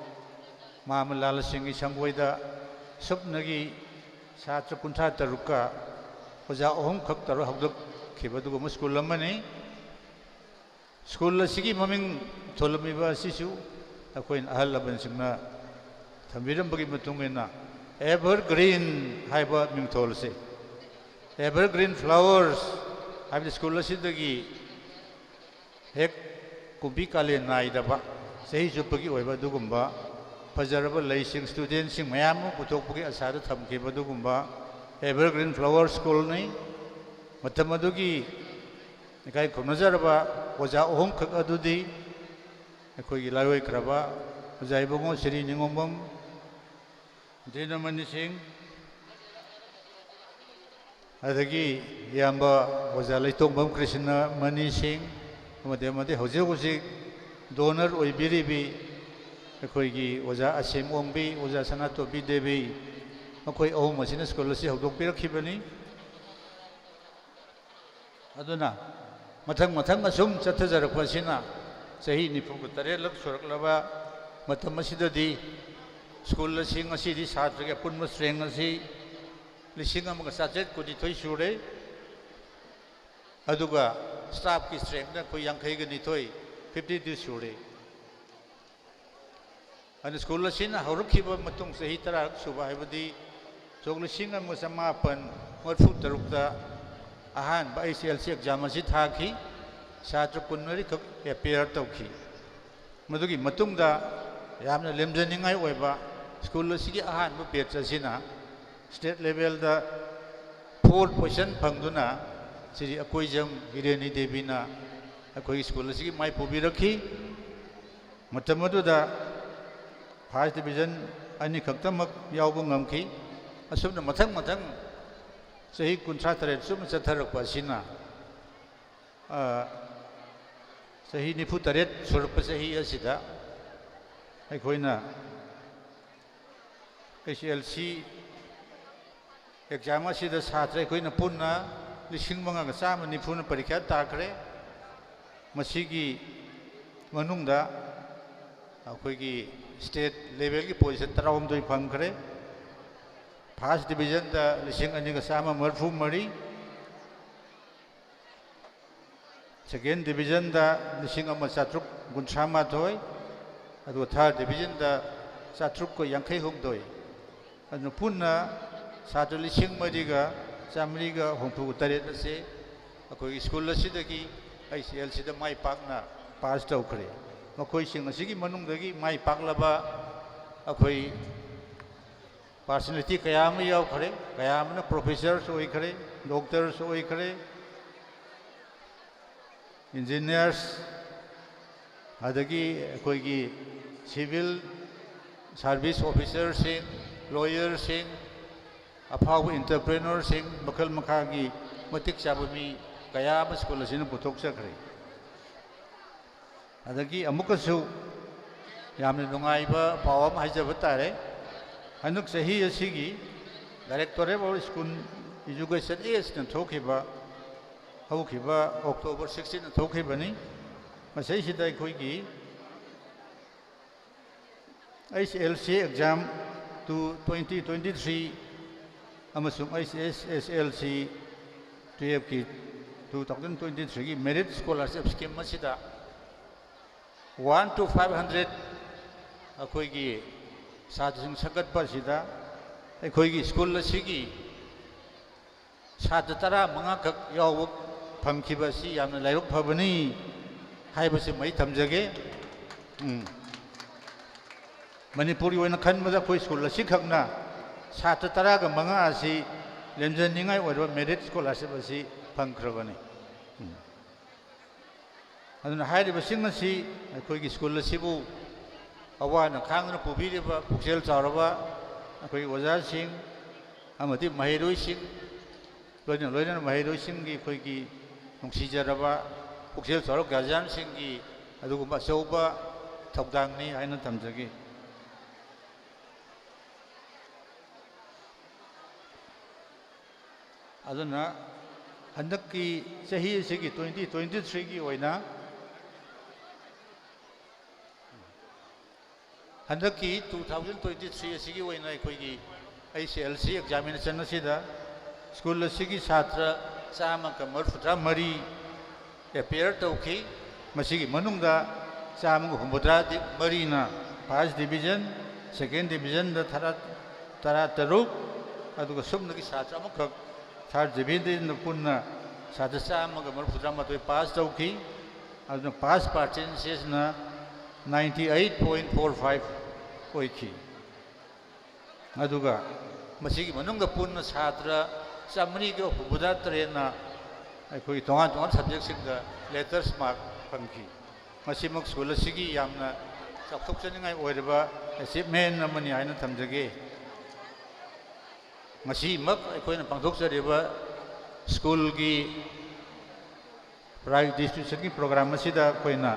ꯃꯥꯃ ꯂꯥꯜ ꯁꯤꯡꯒꯤ ꯁꯪꯒꯣꯏꯗ ꯁꯨꯞꯅꯒꯤ ꯁꯥꯇ꯭ꯔ ꯀꯨꯟꯊ꯭ꯔꯥ ꯇꯔꯨꯛꯀ ꯑꯣꯖꯥ ꯑꯍꯨꯝꯈꯛ ꯇꯧꯔ ꯍꯧꯗꯣꯛꯈꯤꯕ ꯑꯗꯨꯒꯨꯝꯕ school ꯑꯃꯅꯤ꯫ School ꯑꯁꯤꯒꯤ ꯃꯃꯤꯡ ꯊꯣꯜꯂꯝꯃꯤꯕ ꯑꯁꯤꯁꯨ ꯑꯩꯈꯣꯏꯅ ꯑꯍꯜ ꯂꯃꯟꯁꯤꯡꯅ ꯊꯝꯕꯤꯔꯝꯕꯒꯤ ꯃꯇꯨꯡ ꯏꯟꯅ Evergreen ꯍꯥꯏꯕ ꯃꯤꯡꯊꯣꯜꯁꯦ, Evergreen Flowers ꯍꯥꯏꯕꯗꯤ school ꯑꯁꯤꯗꯒꯤ ꯍꯦꯛ ꯀꯨꯝꯕꯤ ꯀꯥꯂꯦꯟ ꯅꯥꯏꯗꯕ ꯆꯍꯤ ꯆꯨꯞꯄꯒꯤ ꯑꯣꯏꯕ ꯑꯗꯨꯒꯨꯝꯕ ꯐꯖꯔꯕ ꯂꯩꯁꯤꯡ, ꯁ꯭ꯇꯨꯗꯦꯟꯁꯤꯡ ꯃꯌꯥꯝ ꯑꯃ ꯄꯨꯊꯣꯛꯄꯒꯤ ꯑꯁꯥꯗ ꯊꯝꯈꯤꯕ ꯑꯗꯨꯒꯨꯝꯕ ꯑꯦꯚꯔꯒ꯭ꯔꯤꯟ ꯐ꯭ꯂꯥꯋꯔ ꯁ꯭ꯀꯨꯜꯅꯤ꯫ ꯃꯇꯝ ꯑꯗꯨꯒꯤ ꯏꯀꯥꯏ ꯈꯨꯝꯅꯖꯔꯕ ꯑꯣꯖꯥ ꯑꯍꯨꯝꯈꯛ ꯑꯗꯨꯗꯤ ꯑꯩꯈꯣꯏꯒꯤ ꯂꯥꯏꯑꯣꯏꯈ꯭ꯔꯕ ꯑꯣꯖꯥ ꯏꯕꯨꯡꯉꯣ ꯁꯤꯔꯤ ꯅꯤꯉꯣꯝꯕꯝ ꯗꯤꯅꯃꯅꯤ ꯁꯤꯡ, ꯑꯗꯒꯤ ꯏꯌꯥꯝꯕ ꯑꯣꯖꯥ ꯂꯩꯇꯣꯡꯕꯝ ꯀ꯭ꯔꯤꯁꯅꯃꯅꯤ ꯁꯤꯡ, ꯑꯃꯗꯤ, ꯑꯃꯗꯤ ꯍꯧꯖꯤꯛ ꯍꯧꯖꯤꯛ ꯗꯣꯅꯔ ꯑꯣꯏꯕꯤꯔꯤꯕꯤ ꯑꯩꯈꯣꯏꯒꯤ ꯑꯣꯖꯥ ꯑꯁꯦꯝ ꯑꯣꯡꯕꯤ, ꯑꯣꯖꯥ ꯁꯅꯥꯇꯣꯝꯕꯤ ꯗꯦꯕꯤ, ꯃꯈꯣꯏ ꯑꯍꯨꯝ ꯑꯁꯤꯅ ꯁ꯭ꯀꯨꯜ ꯑꯁꯤ ꯍꯧꯗꯣꯛꯄꯤꯔꯛꯈꯤꯕꯅꯤ꯫ ꯑꯗꯨꯅ ꯃꯊꯪ ꯃꯊꯪ ꯑꯁꯨꯝ ꯆꯠꯊꯖꯔꯛꯄ ꯑꯁꯤꯅ ꯆꯍꯤ ꯅꯤꯐꯨꯒ ꯇꯔꯦꯠꯂꯛ ꯁꯨꯔꯛꯂꯕ ꯃꯇꯝ ꯑꯁꯤꯗꯗꯤ ꯁ꯭ꯀꯨꯜ ꯑꯁꯤ ꯉꯁꯤꯗꯤ ꯁꯥꯇ꯭ꯔꯒꯤ ꯑꯄꯨꯟꯕ ꯁ꯭ꯇ꯭ꯔꯦꯡ ꯑꯁꯤ ꯂꯤꯁꯤꯡ ꯑꯃꯒ ꯆꯥꯇ꯭ꯔꯦꯠ ꯀꯨꯟꯅꯤꯊꯣꯏ ꯁꯨꯔꯦ꯫ ꯑꯗꯨꯒ ꯁ꯭ꯇꯥꯐꯀꯤ ꯁ꯭ꯇ꯭ꯔꯦꯡꯅ ꯑꯩꯈꯣꯏ ꯌꯥꯡꯈꯩꯒ ꯅꯤꯊꯣꯏ, ꯐꯤꯐꯇꯤ ꯇꯨ ꯁꯨꯔꯦ꯫ ꯑꯗꯨꯅ ꯁ꯭ꯀꯨꯜ ꯑꯁꯤꯅ ꯍꯧꯔꯛꯈꯤꯕ ꯃꯇꯨꯡ ꯆꯍꯤ ꯇꯔꯥꯔꯛ ꯁꯨꯕ ꯍꯥꯏꯕꯗꯤ ꯁꯣꯛ ꯂꯤꯁꯤꯡ ꯑꯃ ꯆꯃꯥꯄꯟ ꯃꯔꯤꯐꯨ ꯇꯔꯨꯛꯇ ꯑꯍꯥꯟꯕ ꯑꯩꯆ ꯑꯦꯜ ꯁꯤ ꯑꯦꯛꯖꯥꯝ ꯑꯁꯤ ꯊꯥꯈꯤ꯫ ꯁꯥꯇ꯭ꯔ ꯀꯨꯟꯃꯔꯤꯈꯛ ꯑꯦꯄꯤꯌꯔ ꯇꯧꯈꯤ꯫ ꯃꯗꯨꯒꯤ ꯃꯇꯨꯡꯗ ꯌꯥꯝꯅ ꯂꯦꯝꯖꯅꯤꯡꯉꯥꯏ ꯑꯣꯏꯕ ꯁ꯭ꯀꯨꯜ ꯑꯁꯤꯒꯤ ꯑꯍꯥꯟꯕ ꯕꯦꯠꯆ ꯑꯁꯤꯅ state ꯂꯦꯚꯦꯜꯗ four position ꯐꯪꯗꯨꯅ Shri Akoijam ꯍꯤꯔꯦꯅꯤ ꯗꯦꯕꯤꯅ ꯑꯩꯈꯣꯏꯒꯤ ꯁ꯭ꯀꯨꯜ ꯑꯁꯤꯒꯤ ꯃꯥꯏ ꯄꯨꯕꯤꯔꯛꯈꯤ꯫ ꯃꯇꯝ ꯑꯗꯨꯗ ꯐꯥꯔꯁ ꯗꯤꯕꯤꯖꯟ ꯑꯅꯤꯈꯛꯇꯃꯛ ꯌꯥꯎꯕ ꯉꯝꯈꯤ꯫ ꯑꯁꯨꯝꯅ ꯃꯊꯪ ꯃꯊꯪ ꯆꯍꯤ ꯀꯨꯟꯊ꯭ꯔꯥ ꯇꯔꯦꯠ ꯆꯨꯞꯅ ꯆꯠꯊꯔꯛꯄ ꯑꯁꯤꯅ, ꯑ, ꯆꯍꯤ ꯅꯤꯐꯨ ꯇꯔꯦꯠ ꯁꯨꯔꯛꯄ ꯆꯍꯤ ꯑꯁꯤꯗ ꯑꯩꯈꯣꯏꯅ ꯑꯩꯆ ꯑꯦꯜ ꯁꯤ ꯑꯦꯛꯖꯥꯝ ꯑꯁꯤꯗ ꯁꯥꯇ꯭ꯔ ꯑꯩꯈꯣꯏꯅ ꯄꯨꯟꯅ ꯂꯤꯁꯤꯡ ꯃꯉꯥꯒ ꯆꯥꯝꯃ ꯅꯤꯐꯨꯅ ꯄꯔꯤꯈ꯭ꯌꯥ ꯇꯥꯈ꯭ꯔꯦ꯫ ꯃꯁꯤꯒꯤ ꯃꯅꯨꯡꯗ ꯑꯩꯈꯣꯏꯒꯤ ꯁ꯭ꯇꯦꯠ ꯂꯦꯚꯦꯜꯒꯤ ꯄꯣꯖꯤꯁꯟ ꯇꯔꯥꯍꯨꯝꯗꯣꯏ ꯐꯪꯈ꯭ꯔꯦ꯫ ꯐꯥꯔꯁ ꯗꯤꯕꯤꯖꯟꯗ ꯂꯤꯁꯤꯡ ꯑꯅꯤꯒ ꯆꯥꯝꯃ ꯃꯔꯤꯐꯨ ꯃꯔꯤ, ꯁꯦꯀꯦꯟ ꯗꯤꯕꯤꯖꯟꯗ ꯂꯤꯁꯤꯡ ꯑꯃ ꯆꯥꯇ꯭ꯔꯨꯛ ꯀꯨꯟꯊ꯭ꯔꯥ ꯃꯥꯊꯣꯏ, ꯑꯗꯨꯒ ꯊꯥꯔꯠ ꯗꯤꯕꯤꯖꯟꯗ ꯆꯥꯇ꯭ꯔꯨꯛꯀ ꯌꯥꯡꯈꯩ ꯍꯨꯝꯗꯣꯏ꯫ ꯑꯗꯨꯅ ꯄꯨꯟꯅ ꯁꯥꯇ꯭ꯔ ꯂꯤꯁꯤꯡ ꯃꯔꯤꯒ ꯆꯥꯃꯔꯤꯒ ꯍꯨꯝꯐꯨ ꯇꯔꯦꯠ ꯑꯁꯦ ꯑꯩꯈꯣꯏꯒꯤ ꯁ꯭ꯀꯨꯜ ꯑꯁꯤꯗꯒꯤ ꯑꯩꯆ ꯑꯦꯜ ꯁꯤꯗ ꯃꯥꯏ ꯄꯥꯛꯅ ꯄꯥꯁ ꯇꯧꯈ꯭ꯔꯦ꯫ ꯃꯈꯣꯏꯁꯤꯡ ꯑꯁꯤꯒꯤ ꯃꯅꯨꯡꯗꯒꯤ ꯃꯥꯏ ꯄꯥꯛꯂꯕ ꯑꯩꯈꯣꯏ personality ꯀꯌꯥ ꯑꯃ ꯌꯥꯎꯈ꯭ꯔꯦ, ꯀꯌꯥ ꯑꯃꯅ professors ꯑꯣꯏꯈ꯭ꯔꯦ, doctors ꯑꯣꯏꯈ꯭ꯔꯦ, engineers, ꯑꯗꯒꯤ ꯑꯩꯈꯣꯏꯒꯤ civil service officerꯁꯤꯡ, lawyerꯁꯤꯡ, ꯑꯐꯥꯎꯕ entrepreneurꯁꯤꯡ, ꯃꯈꯜ ꯃꯈꯥꯒꯤ ꯃꯇꯤꯛ ꯆꯥꯕ ꯃꯤ ꯀꯌꯥ ꯑꯃ ꯁ꯭ꯀꯨꯜ ꯑꯁꯤꯅ ꯄꯨꯊꯣꯛꯆꯈ꯭ꯔꯦ꯫ ꯑꯗꯒꯤ ꯑꯃꯨꯛꯀꯁꯨ ꯌꯥꯝꯅ ꯅꯨꯡꯉꯥꯏꯕ ꯄꯥꯎ ꯑꯃ ꯍꯥꯏꯖꯕ ꯇꯥꯔꯦ꯫ ꯍꯟꯗꯛ ꯆꯍꯤ ꯑꯁꯤꯒꯤ Directorate of School Education Actꯅ ꯊꯣꯛꯈꯤꯕ, ꯍꯧꯈꯤꯕ October sixteenꯗ ꯊꯣꯛꯈꯤꯕꯅꯤ꯫ ꯃꯁꯤꯁꯤꯗ ꯑꯩꯈꯣꯏꯒꯤ H L C exam two twenty twenty-three ꯑꯃꯁꯨꯡ H S S L C twelveꯀꯤ two thousand twenty-threeꯒꯤ merit scholarship scheme ꯑꯁꯤꯗ one to five hundred ꯑꯩꯈꯣꯏꯒꯤ ꯁꯥꯇ꯭ꯔꯁꯤꯡ ꯁꯦꯝꯒꯠꯄ ꯑꯁꯤꯗ ꯑꯩꯈꯣꯏꯒꯤ ꯁ꯭ꯀꯨꯜ ꯑꯁꯤꯒꯤ ꯁꯥꯇ꯭ꯔ ꯇꯔꯥꯃꯉꯥ ꯈꯛ ꯌꯥꯎꯕ ꯐꯪꯈꯤꯕ ꯑꯁꯤ ꯌꯥꯝꯅ ꯂꯥꯏꯕꯛ ꯐꯕꯅꯤ ꯍꯥꯏꯕꯁꯤꯃ ꯑꯩ ꯊꯝꯖꯒꯦ꯫ ꯎꯝ꯫ ꯃꯅꯤꯄꯨꯔꯒꯤ ꯑꯣꯏꯅ ꯈꯟꯕꯗ ꯑꯩꯈꯣꯏ ꯁ꯭ꯀꯨꯜ ꯑꯁꯤꯈꯛꯅ ꯁꯥꯇ꯭ꯔ ꯇꯔꯥꯒ ꯃꯉꯥ ꯑꯁꯤ ꯂꯦꯝꯖꯅꯤꯡꯉꯥꯏ ꯑꯣꯏꯔꯕ merit scholarship ꯑꯁꯤ ꯐꯪꯈ꯭ꯔꯕꯅꯤ꯫ ꯎꯝ꯫ ꯑꯗꯨꯅ ꯍꯥꯏꯔꯤꯕꯁꯤꯡ ꯑꯁꯤ ꯑꯩꯈꯣꯏꯒꯤ ꯁ꯭ꯀꯨꯜ ꯑꯁꯤꯕꯨ ꯑꯋꯥꯅ ꯈꯥꯡꯗꯨꯅ ꯄꯨꯕꯤꯔꯤꯕ ꯄꯨꯛꯆꯦꯜ ꯆꯥꯎꯔꯕ ꯑꯩꯈꯣꯏꯒꯤ ꯑꯣꯖꯥꯁꯤꯡ ꯑꯃꯗꯤ ꯃꯍꯩꯔꯣꯏꯁꯤꯡ, ꯂꯣꯏꯅ ꯂꯣꯏꯅꯅ ꯃꯍꯩꯔꯣꯏꯁꯤꯡꯒꯤ ꯑꯩꯈꯣꯏꯒꯤ ꯅꯨꯡꯁꯤꯖꯔꯕ ꯄꯨꯛꯆꯦꯜ ꯆꯥꯎꯔꯕ guardianꯁꯤꯡꯒꯤ ꯑꯗꯨꯒꯨꯝꯕ ꯑꯆꯧꯕ ꯊꯧꯗꯥꯡꯅꯤ ꯍꯥꯏꯅ ꯊꯝꯖꯒꯦ꯫ ꯑꯗꯨꯅ ꯍꯟꯗꯛꯀꯤ ꯆꯍꯤ ꯑꯁꯤꯒꯤ twenty twenty-threeꯒꯤ ꯑꯣꯏꯅ, ꯍꯟꯗꯛꯀꯤ two thousand twenty-three ꯑꯁꯤꯒꯤ ꯑꯣꯏꯅ ꯑꯩꯈꯣꯏꯒꯤ H L C examination ꯑꯁꯤꯗ ꯁ꯭ꯀꯨꯜ ꯑꯁꯤꯒꯤ ꯁꯥꯇ꯭ꯔ ꯆꯥꯝꯃꯒ ꯃꯔꯤꯐꯨꯇꯔꯥ ꯃꯔꯤ appear ꯇꯧꯈꯤ꯫ ꯃꯁꯤꯒꯤ ꯃꯅꯨꯡꯗ ꯆꯥꯝꯃꯒ ꯍꯨꯝꯐꯨꯇꯔꯥ ꯃꯔꯤꯅ first division, second divisionꯗ ꯇꯔꯥ, ꯇꯔꯥꯇꯔꯨꯛ, ꯑꯗꯨꯒ ꯁꯨꯞꯅꯒꯤ ꯁꯥꯇ꯭ꯔ ꯑꯃꯈꯛ third divisionꯗ ꯄꯨꯟꯅ ꯁꯥꯇ꯭ꯔ ꯆꯥꯝꯃꯒ ꯃꯔꯤꯐꯨꯇꯔꯥ ꯃꯥꯊꯣꯏ pass ꯇꯧꯈꯤ꯫ ꯑꯗꯨꯅ pass percentageꯅ ninety eight point four five꯫ ꯑꯣꯏꯈꯤ꯫ ꯑꯗꯨꯒ ꯃꯁꯤꯒꯤ ꯃꯅꯨꯡꯗ ꯄꯨꯟꯅ ꯁꯥꯇ꯭ꯔ ꯆꯥꯃꯔꯤꯒ ꯍꯨꯝꯐꯨꯇꯔꯦꯠꯅ ꯑꯩꯈꯣꯏꯒꯤ ꯇꯣꯉꯥꯟ ꯇꯣꯉꯥꯟꯕ ꯁꯕꯖꯦꯛꯁꯤꯡꯗ ꯂꯦꯇꯔꯁ ꯃꯥꯔꯛ ꯐꯪꯈꯤ꯫ ꯃꯁꯤꯃꯛ ꯁ꯭ꯀꯨꯜ ꯑꯁꯤꯒꯤ ꯌꯥꯝꯅ ꯆꯥꯎꯊꯣꯛꯆꯅꯤꯡꯉꯥꯏ ꯑꯣꯏꯔꯕ ꯑꯦꯆꯤꯞꯃꯦꯟ ꯑꯃꯅꯤ ꯍꯥꯏꯅ ꯊꯝꯖꯒꯦ꯫ ꯉꯁꯤꯃꯛ ꯑꯩꯈꯣꯏꯅ ꯄꯥꯡꯊꯣꯛꯆꯔꯤꯕ ꯁ꯭ꯀꯨꯜꯒꯤ ꯄ꯭ꯔꯥꯏꯖ ꯗꯤꯁꯇ꯭ꯔꯤꯕ꯭ꯌꯨꯁꯟꯒꯤ ꯄ꯭ꯔꯣꯒ꯭ꯔꯥꯝ ꯑꯁꯤꯗ ꯑꯩꯈꯣꯏꯅ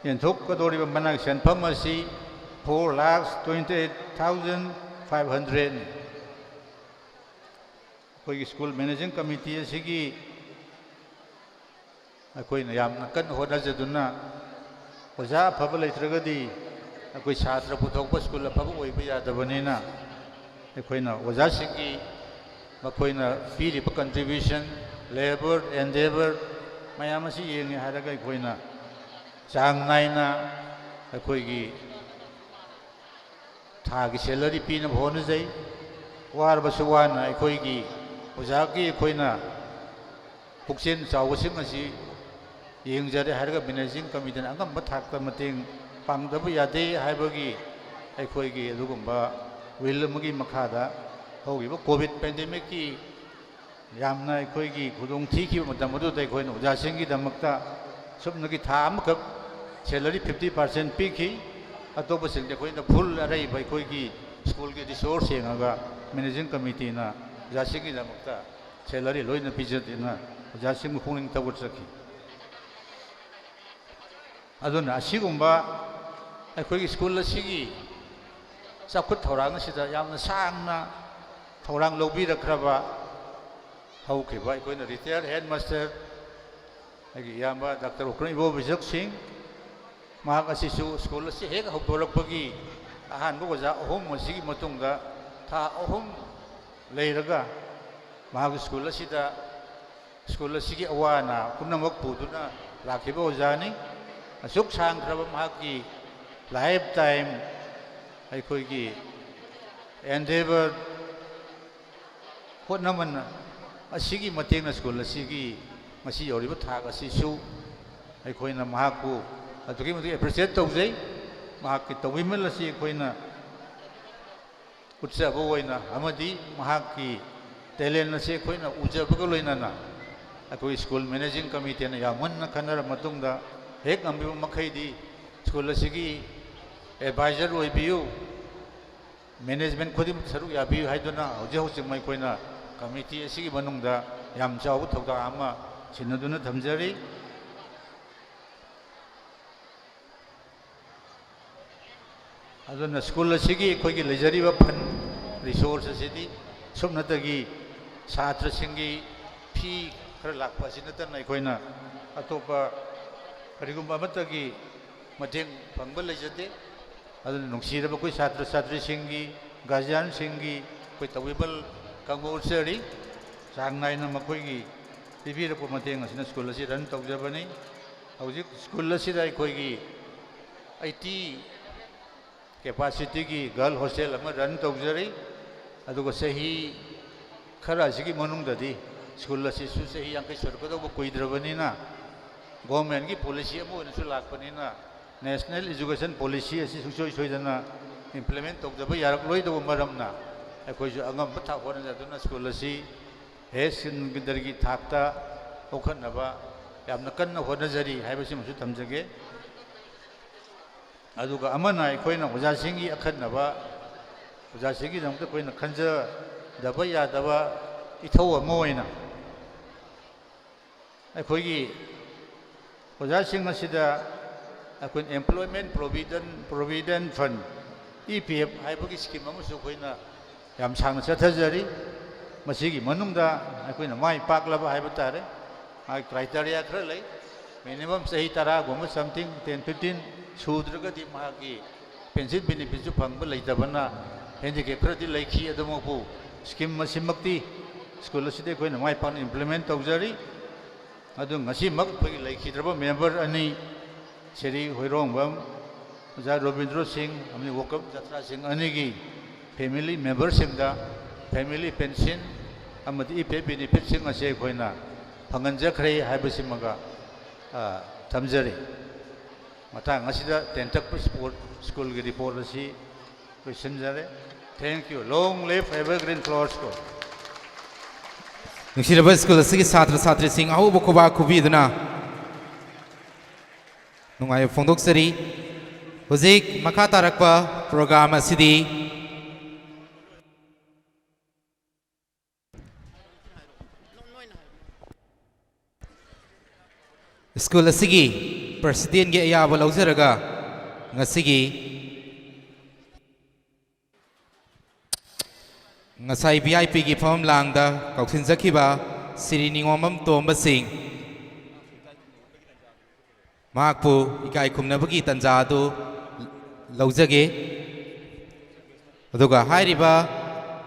ꯌꯦꯟꯊꯣꯛꯀꯗꯧꯔꯤꯕ ꯃꯅꯥꯒꯤ ꯁꯦꯟꯐꯝ ꯑꯁꯤ four lakhs twenty eight thousand five hundredꯅꯤ꯫ ꯑꯩꯈꯣꯏꯒꯤ ꯁ꯭ꯀꯨꯜ ꯃꯦꯅꯦꯖꯤꯡ ꯀꯃꯤꯇꯤ ꯑꯁꯤꯒꯤ ꯑꯩꯈꯣꯏꯅ ꯌꯥꯝꯅ ꯀꯟꯅ ꯍꯣꯠꯅꯖꯗꯨꯅ, ꯑꯣꯖꯥ ꯑꯐꯕ ꯂꯩꯇ꯭ꯔꯒꯗꯤ ꯑꯩꯈꯣꯏ ꯁꯥꯇ꯭ꯔ ꯄꯨꯊꯣꯛꯄ ꯁ꯭ꯀꯨꯜ ꯑꯐꯕ ꯑꯣꯏꯕ ꯌꯥꯗꯕꯅꯤꯅ, ꯑꯩꯈꯣꯏꯅ ꯑꯣꯖꯥꯁꯤꯡꯒꯤ ꯃꯈꯣꯏꯅ ꯄꯤꯔꯤꯕ contribution, labour, endeavour ꯃꯌꯥꯝ ꯑꯁꯤ ꯌꯦꯡꯉꯦ ꯍꯥꯏꯔꯒ ꯑꯩꯈꯣꯏꯅ ꯆꯥꯡ ꯅꯥꯏꯅ ꯑꯩꯈꯣꯏꯒꯤ ꯊꯥꯒꯤ salary ꯄꯤꯅꯕ ꯍꯣꯠꯅꯖꯩ꯫ ꯋꯥꯔꯕꯁꯨ ꯋꯥꯅ ꯑꯩꯈꯣꯏꯒꯤ ꯑꯣꯖꯥꯒꯤ ꯑꯩꯈꯣꯏꯅ ꯄꯨꯛꯆꯦꯜ ꯆꯥꯎꯕꯁꯤꯡ ꯑꯁꯤ ꯌꯦꯡꯖꯔꯦ ꯍꯥꯏꯔꯒ ꯃꯦꯅꯦꯖꯤꯡ ꯀꯃꯤꯇꯤꯅ ꯑꯉꯝꯕ ꯊꯥꯛꯇ ꯃꯇꯦꯡ ꯄꯥꯡꯗꯕ ꯌꯥꯗꯦ ꯍꯥꯏꯕꯒꯤ ꯑꯩꯈꯣꯏꯒꯤ ꯑꯗꯨꯒꯨꯝꯕ will ꯑꯃꯒꯤ ꯃꯈꯥꯗ ꯍꯧꯈꯤꯕ ꯀꯣꯚꯤꯗ ꯄꯦꯟꯗꯦꯃꯤꯛꯀꯤ ꯌꯥꯝꯅ ꯑꯩꯈꯣꯏꯒꯤ ꯈꯨꯗꯣꯡ ꯊꯤꯈꯤꯕ ꯃꯇꯝ ꯑꯗꯨꯗ ꯑꯩꯈꯣꯏꯅ ꯑꯣꯖꯥꯁꯤꯡꯒꯤꯗꯃꯛꯇ ꯁꯨꯞꯅꯒꯤ ꯊꯥ ꯑꯃꯈꯛ salary fifty percent ꯄꯤꯈꯤ꯫ ꯑꯇꯣꯞꯄꯁꯤꯡꯗꯤ ꯑꯩꯈꯣꯏꯅ full ꯑꯔꯩꯕ ꯑꯩꯈꯣꯏꯒꯤ ꯁ꯭ꯀꯨꯜꯒꯤ resource ꯌꯦꯡꯉꯒ ꯃꯦꯅꯦꯖꯤꯡ ꯀꯃꯤꯇꯤꯅ ꯑꯣꯖꯥꯁꯤꯡꯒꯤꯗꯃꯛꯇ salary ꯂꯣꯏꯅ ꯄꯤꯖꯗꯨꯅ ꯑꯣꯖꯥꯁꯤꯡꯕꯨ ꯄꯨꯛꯅꯤꯡ ꯊꯧꯒꯠꯆꯈꯤ꯫ ꯑꯗꯨꯅ ꯑꯁꯤꯒꯨꯝꯕ ꯑꯩꯈꯣꯏꯒꯤ ꯁ꯭ꯀꯨꯜ ꯑꯁꯤꯒꯤ ꯆꯥꯎꯈꯠ ꯊꯧꯔꯥꯡ ꯑꯁꯤꯗ ꯌꯥꯝꯅ ꯁꯥꯡꯅ ꯊꯧꯔꯥꯡ ꯂꯧꯕꯤꯔꯛꯈ꯭ꯔꯕ ꯍꯧꯈꯤꯕ ꯑꯩꯈꯣꯏꯅ retired headmaster ꯑꯩꯒꯤ ꯏꯌꯥꯝꯕ ꯗꯥꯛꯇꯔ ꯑꯣꯀ꯭ꯔꯝ ꯏꯕꯣꯕꯤꯖꯛ ꯁꯤꯡ, ꯃꯍꯥꯛ ꯑꯁꯤꯁꯨ ꯁ꯭ꯀꯨꯜ ꯑꯁꯤ ꯍꯦꯛ ꯍꯧꯗꯣꯔꯛꯄꯒꯤ ꯑꯍꯥꯟꯕ ꯑꯣꯖꯥ ꯑꯍꯨꯝ ꯑꯁꯤꯒꯤ ꯃꯇꯨꯡꯗ ꯊꯥ ꯑꯍꯨꯝ ꯂꯩꯔꯒ ꯃꯍꯥꯛ ꯁ꯭ꯀꯨꯜ ꯑꯁꯤꯗ, ꯁ꯭ꯀꯨꯜ ꯑꯁꯤꯒꯤ ꯑꯋꯥ ꯑꯅꯥ ꯄꯨꯝꯅꯃꯛ ꯄꯨꯗꯨꯅ ꯂꯥꯛꯈꯤꯕ ꯑꯣꯖꯥꯅꯤ꯫ ꯑꯁꯨꯛ ꯁꯥꯡꯈ꯭ꯔꯕ ꯃꯍꯥꯛꯀꯤ lifetime ꯑꯩꯈꯣꯏꯒꯤ endeavour, ꯍꯣꯠꯅꯃꯟ ꯑꯁꯤꯒꯤ ꯃꯇꯦꯡꯅ ꯁ꯭ꯀꯨꯜ ꯑꯁꯤꯒꯤ ꯉꯁꯤ ꯌꯧꯔꯤꯕ ꯊꯥꯛ ꯑꯁꯤꯁꯨ ꯑꯩꯈꯣꯏꯅ ꯃꯍꯥꯛꯄꯨ ꯑꯗꯨꯛꯀꯤ ꯃꯇꯤꯛ appreciate ꯇꯧꯖꯩ꯫ ꯃꯍꯥꯛꯀꯤ ꯇꯧꯕꯤꯃꯜ ꯑꯁꯤ ꯑꯩꯈꯣꯏꯅ ꯎꯠꯆꯕ ꯑꯣꯏꯅ ꯑꯃꯗꯤ ꯃꯍꯥꯛꯀꯤ talent ꯑꯁꯤ ꯑꯩꯈꯣꯏꯅ ꯎꯖꯕꯒ ꯂꯣꯏꯅꯅ ꯑꯩꯈꯣꯏ school managing committeeꯅ ꯌꯥꯝ ꯃꯨꯟꯅ ꯈꯟꯅꯔꯕ ꯃꯇꯨꯡꯗ ꯍꯦꯛ ꯉꯝꯕꯤꯕ ꯃꯈꯩꯗꯤ school ꯑꯁꯤꯒꯤ advisor ꯑꯣꯏꯕꯤꯌꯨ, management ꯈꯨꯗꯤꯡꯃꯛ ꯁꯔꯨꯛ ꯌꯥꯕꯤꯌꯨ ꯍꯥꯏꯗꯨꯅ ꯍꯧꯖꯤꯛ ꯍꯧꯖꯤꯛ ꯑꯩꯈꯣꯏꯅ committee ꯑꯁꯤꯒꯤ ꯃꯅꯨꯡꯗ ꯌꯥꯝ ꯆꯥꯎꯕ ꯊꯧꯗꯥꯡ ꯑꯃ ꯁꯤꯟꯅꯗꯨꯅ ꯊꯝꯖꯔꯤ꯫ ꯑꯗꯨꯅ school ꯑꯁꯤꯒꯤ ꯑꯩꯈꯣꯏꯒꯤ ꯂꯩꯖꯔꯤꯕ fund resource ꯑꯁꯤꯗꯤ ꯁꯨꯞꯅꯇꯒꯤ ꯁꯥꯇ꯭ꯔꯁꯤꯡꯒꯤ fee ꯈꯔ ꯂꯥꯛꯄ ꯑꯁꯤ ꯅꯠꯇꯅ ꯑꯩꯈꯣꯏꯅ ꯑꯇꯣꯞꯄ ꯀꯔꯤꯒꯨꯝꯕ ꯑꯃꯠꯇꯒꯤ ꯃꯇꯦꯡ ꯐꯪꯕ ꯂꯩꯖꯗꯦ꯫ ꯑꯗꯨꯅ ꯅꯨꯡꯁꯤꯔꯕ ꯑꯩꯈꯣꯏ ꯁꯥꯇ꯭ꯔ ꯁꯥꯇ꯭ꯔꯤꯁꯤꯡꯒꯤ, guardianꯁꯤꯡꯒꯤ ꯑꯩꯈꯣꯏ ꯇꯧꯕꯤꯃꯜ ꯈꯪꯕ ꯎꯠꯆꯔꯤ꯫ ꯆꯥꯡ ꯅꯥꯏꯅ ꯃꯈꯣꯏꯒꯤ ꯄꯤꯕꯤꯔꯛꯄ ꯃꯇꯦꯡ ꯑꯁꯤꯅ school ꯑꯁꯤ run ꯇꯧꯖꯕꯅꯤ꯫ ꯍꯧꯖꯤꯛ school ꯑꯁꯤꯗ ꯑꯩꯈꯣꯏꯒꯤ eighty capacityꯒꯤ girl hostel ꯑꯃ run ꯇꯧꯖꯔꯤ꯫ ꯑꯗꯨꯒ ꯆꯍꯤ ꯈꯔ ꯑꯁꯤꯒꯤ ꯃꯅꯨꯡꯗꯗꯤ school ꯑꯁꯤꯁꯨ ꯆꯍꯤ ꯌꯥꯡꯈꯩ ꯁꯨꯔꯛꯀꯗꯧꯕ ꯀꯨꯏꯗ꯭ꯔꯕꯅꯤꯅ, governmentꯀꯤ policy ꯑꯃ ꯑꯣꯏꯅꯁꯨ ꯂꯥꯛꯄꯅꯤꯅ, national education policy ꯑꯁꯤ ꯁꯨꯡꯁꯣꯏ ꯁꯣꯏꯗꯅ implement ꯇꯧꯗꯕ ꯌꯥꯔꯛꯂꯣꯏꯗꯧꯕ ꯃꯔꯝꯅ, ꯑꯩꯈꯣꯏꯁꯨ ꯑꯉꯝꯕ ꯊꯥꯛ ꯍꯣꯠꯅꯖꯗꯨꯅ school ꯑꯁꯤ higher secondary ꯊꯥꯛꯇ ꯂꯧꯈꯠꯅꯕ ꯌꯥꯝꯅ ꯀꯟꯅ ꯍꯣꯠꯅꯖꯔꯤ ꯍꯥꯏꯕꯁꯤꯃꯁꯨ ꯊꯝꯖꯒꯦ꯫ ꯑꯗꯨꯒ ꯑꯃꯅ, ꯑꯩꯈꯣꯏꯅ ꯑꯣꯖꯥꯁꯤꯡꯒꯤ ꯑꯈꯟꯅꯕ, ꯑꯣꯖꯥꯁꯤꯡꯒꯤꯗꯃꯛꯇ ꯑꯩꯈꯣꯏꯅ ꯈꯟꯖꯗꯕ ꯌꯥꯗꯕ ꯏꯊꯧ ꯑꯃ ꯑꯣꯏꯅ, ꯑꯩꯈꯣꯏꯒꯤ ꯑꯣꯖꯥꯁꯤꯡ ꯑꯁꯤꯗ ꯑꯩꯈꯣꯏꯅ Employment Provident, Provident Fund, E P F ꯍꯥꯏꯕꯒꯤ scheme ꯑꯃꯁꯨ ꯑꯩꯈꯣꯏꯅ ꯌꯥꯝ ꯁꯥꯡꯅ ꯆꯠꯊꯖꯔꯤ꯫ ꯃꯁꯤꯒꯤ ꯃꯅꯨꯡꯗ ꯑꯩꯈꯣꯏꯅ ꯃꯥꯏ ꯄꯥꯛꯂꯕ ꯍꯥꯏꯕ ꯇꯥꯔꯦ, ꯃꯥꯒꯤ criteria ꯈꯔ ꯂꯩ꯫ Minimum ꯆꯍꯤ ꯇꯔꯥꯒꯨꯝꯕ, something, ten, fifteen ꯁꯨꯗ꯭ꯔꯒꯗꯤ ꯃꯍꯥꯛꯀꯤ pension benefitꯁꯨ ꯐꯪꯕ ꯂꯩꯇꯕꯅ handicap ꯈꯔꯗꯤ ꯂꯩꯈꯤ꯫ ꯑꯗꯨꯃꯛꯄꯨ scheme ꯑꯁꯤꯃꯛꯇꯤ school ꯑꯁꯤꯗ ꯑꯩꯈꯣꯏꯅ ꯃꯥꯏ ꯄꯥꯛꯅ implement ꯇꯧꯖꯔꯤ꯫ ꯑꯗꯨ ꯉꯁꯤꯃꯛ ꯑꯩꯈꯣꯏꯒꯤ ꯂꯩꯈꯤꯗ꯭ꯔꯕ member ꯑꯅꯤ, ꯁ꯭ꯔꯤ ꯍꯨꯏꯔꯣꯡꯕꯝ, ꯑꯣꯖꯥ ꯔꯣꯕꯤꯟꯗ꯭ꯔꯣ ꯁꯤꯡ ꯑꯃꯗꯤ ꯋꯥꯀꯞ ꯖꯇ꯭ꯔꯥ ꯁꯤꯡ ꯑꯅꯤꯒꯤ family memberꯁꯤꯡꯗ family pension ꯑꯃꯗꯤ E P F benefitꯁꯤꯡ ꯑꯁꯤ ꯑꯩꯈꯣꯏꯅ ꯐꯪꯍꯟꯖꯈ꯭ꯔꯦ ꯍꯥꯏꯕꯁꯤꯃꯒ, ꯑ, ꯊꯝꯖꯔꯤ꯫ ꯃꯇꯥꯡ ꯑꯁꯤꯗ ꯇꯦꯟꯊꯛꯄ ꯁ꯭ꯄꯣꯔꯠ ꯁ꯭ꯀꯨꯜꯒꯤ ꯔꯤꯄꯣꯔꯠ ꯑꯁꯤ ꯂꯣꯏꯁꯤꯟꯖꯔꯦ꯫ Thank you. Long live Evergreen Flower School. ꯅꯨꯡꯁꯤꯔꯕ ꯁ꯭ꯀꯨꯜ ꯑꯁꯤꯒꯤ ꯁꯥꯇ꯭ꯔ ꯁꯥꯇ꯭ꯔꯤꯁꯤꯡ ꯑꯍꯧꯕ ꯈꯨꯕꯥꯛ ꯈꯨꯕꯤꯗꯨꯅ ꯅꯨꯡꯉꯥꯏꯕ ꯐꯣꯡꯗꯣꯛꯆꯔꯤ꯫ ꯍꯧꯖꯤꯛ ꯃꯈꯥ ꯇꯥꯔꯛꯄ ꯄ꯭ꯔꯣꯒ꯭ꯔꯥꯝ ꯑꯁꯤꯗꯤ ꯁ꯭ꯀꯨꯜ ꯑꯁꯤꯒꯤ ꯄ꯭ꯔꯁꯤꯗꯦꯟꯒꯤ ꯑꯌꯥꯕ ꯂꯧꯖꯔꯒ ꯉꯁꯤꯒꯤ ꯉꯁꯥꯏ ꯚꯤ ꯑꯥꯏ ꯄꯤꯒꯤ ꯐꯝꯐꯝ ꯂꯥꯡꯗ ꯀꯧꯁꯤꯟꯖꯈꯤꯕ ꯁ꯭ꯔꯤ ꯅꯤꯉꯣꯝꯕꯝ ꯇꯣꯝꯕ ꯁꯤꯡ ꯃꯍꯥꯛꯄꯨ ꯏꯀꯥꯏ ꯈꯨꯝꯅꯕꯒꯤ ꯇꯥꯟꯖꯥ ꯑꯗꯨ ꯂꯧꯖꯒꯦ꯫ ꯑꯗꯨꯒ ꯍꯥꯏꯔꯤꯕ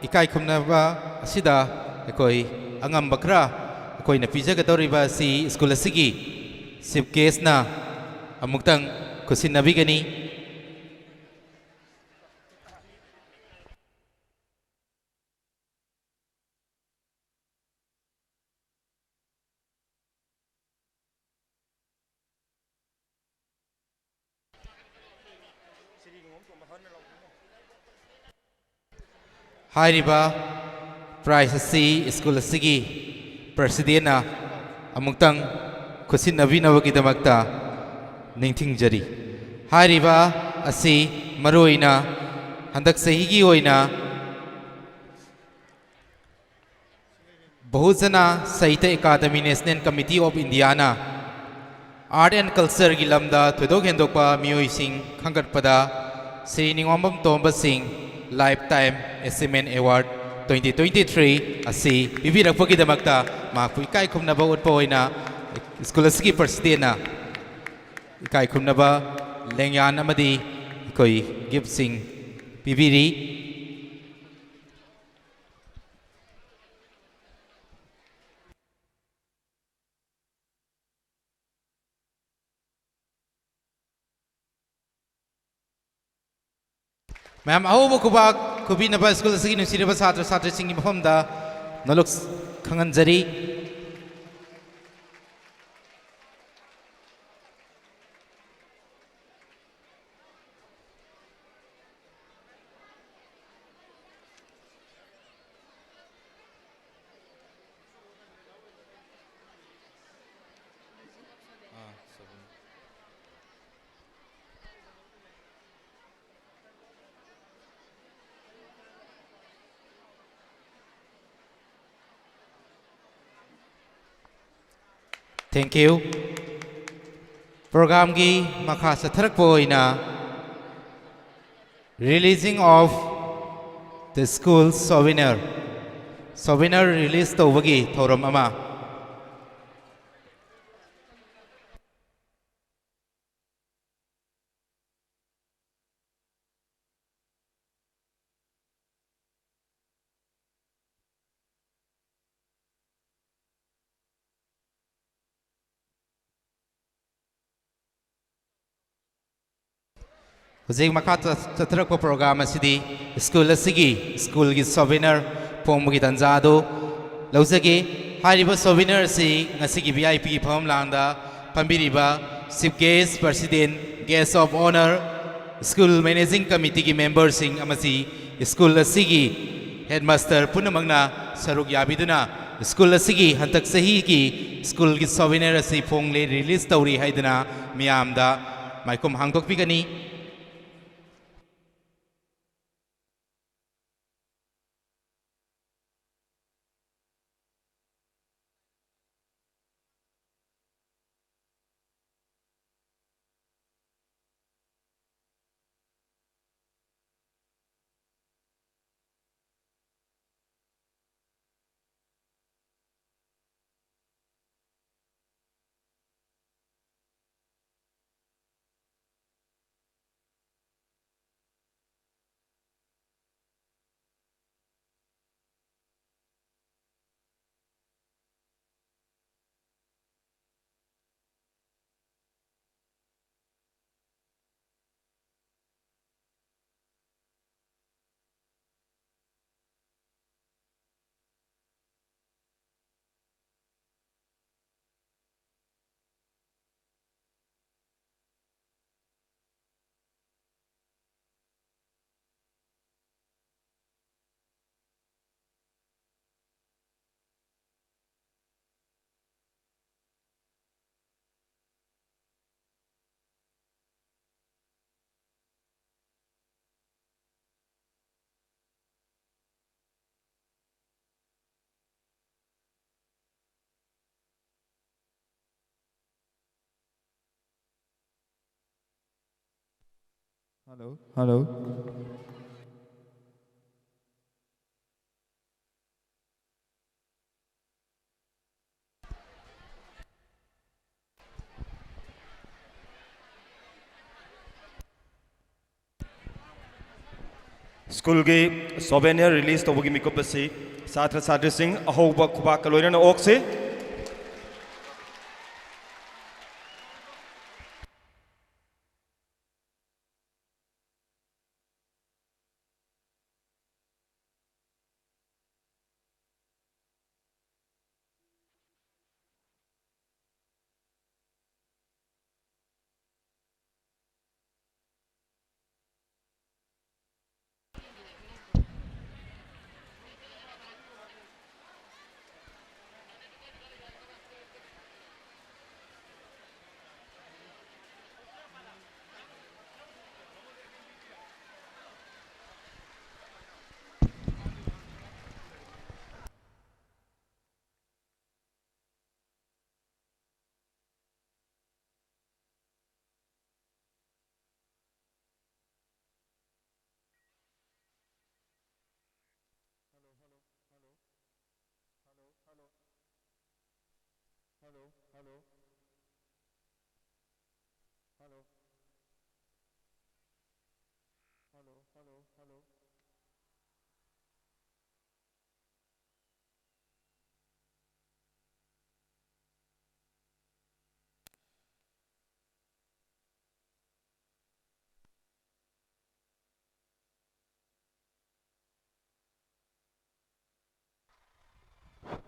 ꯏꯀꯥꯏ ꯈꯨꯝꯅꯕ ꯑꯁꯤꯗ ꯑꯩꯈꯣꯏ ꯑꯉꯝꯕ ꯈꯔ ꯑꯩꯈꯣꯏꯅ ꯄꯤꯖꯒꯗꯧꯔꯤꯕ ꯑꯁꯤ ꯁ꯭ꯀꯨꯜ ꯑꯁꯤꯒꯤ ꯆꯤꯐ ꯒꯦꯁꯅ ꯑꯃꯨꯛꯇꯪ ꯈꯨꯠꯁꯤꯟꯅꯕꯤꯒꯅꯤ꯫ ꯍꯥꯏꯔꯤꯕ ꯄ꯭ꯔꯥꯏꯖ ꯑꯁꯤ ꯁ꯭ꯀꯨꯜ ꯑꯁꯤꯒꯤ ꯄ꯭ꯔꯁꯤꯗꯦꯟꯅ ꯑꯃꯨꯛꯇꯪ ꯈꯨꯠꯁꯤꯟꯅꯕꯤꯅꯕꯒꯤꯗꯃꯛꯇ ꯅꯤꯡꯁꯤꯡꯖꯔꯤ꯫ ꯍꯥꯏꯔꯤꯕ ꯑꯁꯤ ꯃꯔꯨꯑꯣꯏꯅ ꯍꯟꯗꯛ ꯆꯍꯤꯒꯤ ꯑꯣꯏꯅ ꯕꯍꯨꯖꯅ Sahitya academy national committee of Indian art and ꯀꯜꯆꯔꯒꯤ ꯂꯝꯗ ꯊꯣꯏꯗꯣꯛ ꯍꯦꯟꯗꯣꯛꯄ ꯃꯤꯑꯣꯏꯁꯤꯡ ꯈꯟꯒꯠꯄꯗ ꯁ꯭ꯔꯤ ꯅꯤꯉꯣꯝꯕꯝ ꯇꯣꯝꯕ ꯁꯤꯡ ꯂꯥꯏꯐ ꯇꯥꯏꯝ ꯑꯦꯆꯤꯞꯃꯦꯟ ꯑꯦꯋꯥꯔꯗ twenty twenty three ꯑꯁꯤ ꯄꯤꯕꯤꯔꯛꯄꯒꯤꯗꯃꯛꯇ ꯃꯍꯥꯛꯄꯨ ꯏꯀꯥꯏ ꯈꯨꯝꯅꯕ ꯎꯠꯄ ꯑꯣꯏꯅ ꯁ꯭ꯀꯨꯜ ꯑꯁꯤꯒꯤ ꯄ꯭ꯔꯁꯤꯗꯦꯟꯅ ꯏꯀꯥꯏ ꯈꯨꯝꯅꯕ ꯂꯦꯡꯌꯥꯟ ꯑꯃꯗꯤ ꯑꯩꯈꯣꯏ ꯒꯤꯐꯁꯤꯡ ꯄꯤꯕꯤꯔꯤ꯫ ꯃꯌꯥꯝ ꯑꯍꯧꯕ ꯈꯨꯕꯥꯛ ꯈꯨꯕꯤꯅꯕ ꯁ꯭ꯀꯨꯜ ꯑꯁꯤꯒꯤ ꯅꯨꯡꯁꯤꯔꯕ ꯁꯥꯇ꯭ꯔ ꯁꯥꯇ꯭ꯔꯤꯁꯤꯡꯒꯤ ꯃꯐꯝꯗ ꯅꯣꯂꯨꯛ ꯈꯪꯍꯟꯖꯔꯤ꯫ Thank you. Programꯒꯤ ꯃꯈꯥ ꯆꯠꯊꯔꯛꯄ ꯑꯣꯏꯅ releasing of the school souvenir, souvenir release ꯇꯧꯕꯒꯤ ꯊꯧꯔꯝ ꯑꯃ꯫ ꯍꯧꯖꯤꯛ ꯃꯈꯥ ꯆꯠ-, ꯆꯠꯊꯔꯛꯄ program ꯑꯁꯤꯗꯤ school ꯑꯁꯤꯒꯤ, schoolꯒꯤ souvenir ꯐꯣꯡꯕꯒꯤ ꯇꯥꯟꯖꯥ ꯑꯗꯨ ꯂꯧꯖꯒꯦ꯫ ꯍꯥꯏꯔꯤꯕ souvenir ꯑꯁꯤ ꯉꯁꯤꯒꯤ V I P ꯐꯝꯐꯝ ꯂꯥꯡꯗ ꯐꯝꯕꯤꯔꯤꯕ Chief Guest, President, Guest of Honour, school managing committeeꯒꯤ memberꯁꯤꯡ ꯑꯃꯗꯤ school ꯑꯁꯤꯒꯤ headmaster ꯄꯨꯝꯅꯃꯛꯅ ꯁꯔꯨꯛ ꯌꯥꯕꯤꯗꯨꯅ school ꯑꯁꯤꯒꯤ ꯍꯟꯗꯛ ꯆꯍꯤꯒꯤ schoolꯒꯤ souvenir ꯑꯁꯤ ꯐꯣꯡꯂꯦ, release ꯇꯧꯔꯤ ꯍꯥꯏꯗꯨꯅ ꯃꯤꯌꯥꯝꯗ ꯃꯥꯏꯈꯨꯝ ꯍꯥꯡꯗꯣꯛꯄꯤꯒꯅꯤ꯫ Hello, hello. ꯁ꯭ꯀꯨꯜꯒꯤ ꯁꯣꯚꯦꯅꯤꯌꯔ ꯔꯤꯂꯤꯁ ꯇꯧꯕꯒꯤ ꯃꯤꯀꯨꯞ ꯑꯁꯤ ꯁꯥꯇ꯭ꯔ ꯁꯥꯇ꯭ꯔꯤꯁꯤꯡ ꯑꯍꯧꯕ ꯈꯨꯕꯥꯛꯀ ꯂꯣꯏꯅꯅ ꯑꯣꯛꯁꯤ꯫ Hello, hello. Hello, hello. Hello. Hello, hello, hello.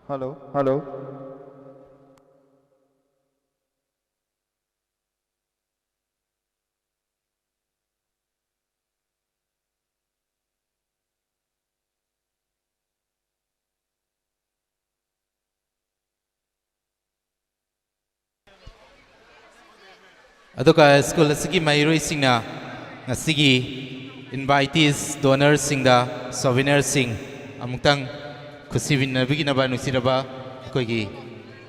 Hello, hello. ꯑꯗꯨꯒ ꯁ꯭ꯀꯨꯜ ꯑꯁꯤꯒꯤ ꯃꯍꯩꯔꯣꯏꯁꯤꯡꯅ ꯉꯁꯤꯒꯤ invitees, donorꯁꯤꯡꯗ souvenirsꯁꯤꯡ ꯑꯃꯨꯛꯇꯪ ꯈꯨꯠꯁꯤꯕꯤꯅꯕꯤꯒꯤꯅꯕ, ꯅꯨꯡꯁꯤꯔꯕ ꯑꯩꯈꯣꯏꯒꯤ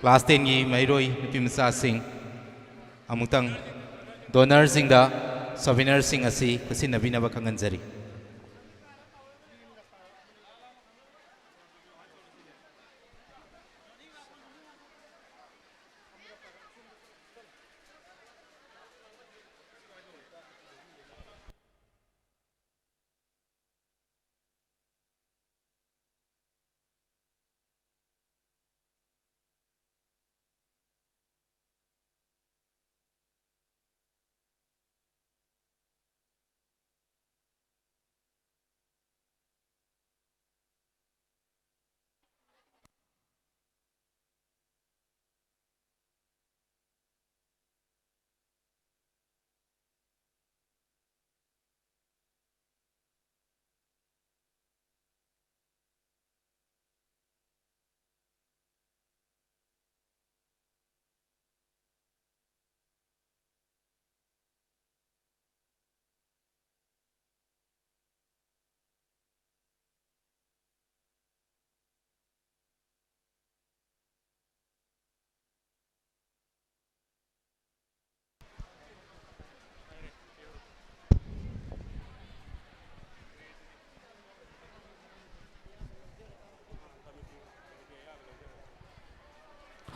class tenꯒꯤ ꯃꯍꯩꯔꯣꯏ ꯅꯨꯄꯤ ꯃꯆꯥꯁꯤꯡ, ꯑꯃꯨꯛꯇꯪ donorꯁꯤꯡꯗ ꯁꯣꯚꯦꯅꯔꯁꯤꯡ ꯑꯁꯤ ꯈꯨꯠꯁꯤꯟꯅꯕꯤꯅꯕ ꯈꯪꯍꯟꯖꯔꯤ꯫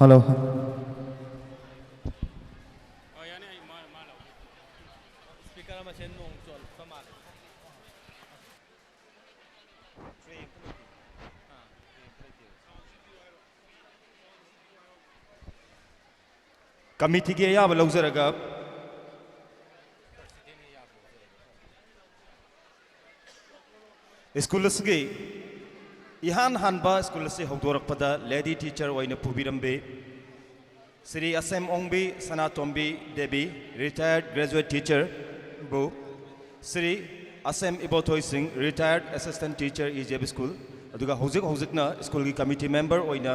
ꯍꯜꯂꯣ꯫ ꯀꯃꯤꯇꯤꯒꯤ ꯑꯌꯥꯕ ꯂꯧꯖꯔꯒ ꯁ꯭ꯀꯨꯜ ꯑꯁꯤꯒꯤ ꯏꯍꯥꯟ ꯍꯥꯟꯕ ꯁ꯭ꯀꯨꯜ ꯑꯁꯤ ꯍꯧꯗꯣꯔꯛꯄꯗ ꯂꯦꯗꯤ ꯇꯤꯆꯔ ꯑꯣꯏꯅ ꯄꯨꯕꯤꯔꯝꯕꯤ ꯁ꯭ꯔꯤ ꯑꯁꯦꯝ ꯑꯣꯡꯕꯤ ꯁꯅꯥꯇꯣꯝꯕꯤ ꯗꯦꯕꯤ, retired graduate teacher ꯕꯨ, ꯁ꯭ꯔꯤ ꯑꯁꯦꯝ ꯏꯕꯣꯊꯣꯏ ꯁꯤꯡ, retired assistant teacher, E J F school, ꯑꯗꯨꯒ ꯍꯧꯖꯤꯛ ꯍꯧꯖꯤꯛꯅ ꯁ꯭ꯀꯨꯜꯒꯤ ꯀꯃꯤꯇꯤ ꯃꯦꯝꯕꯔ ꯑꯣꯏꯅ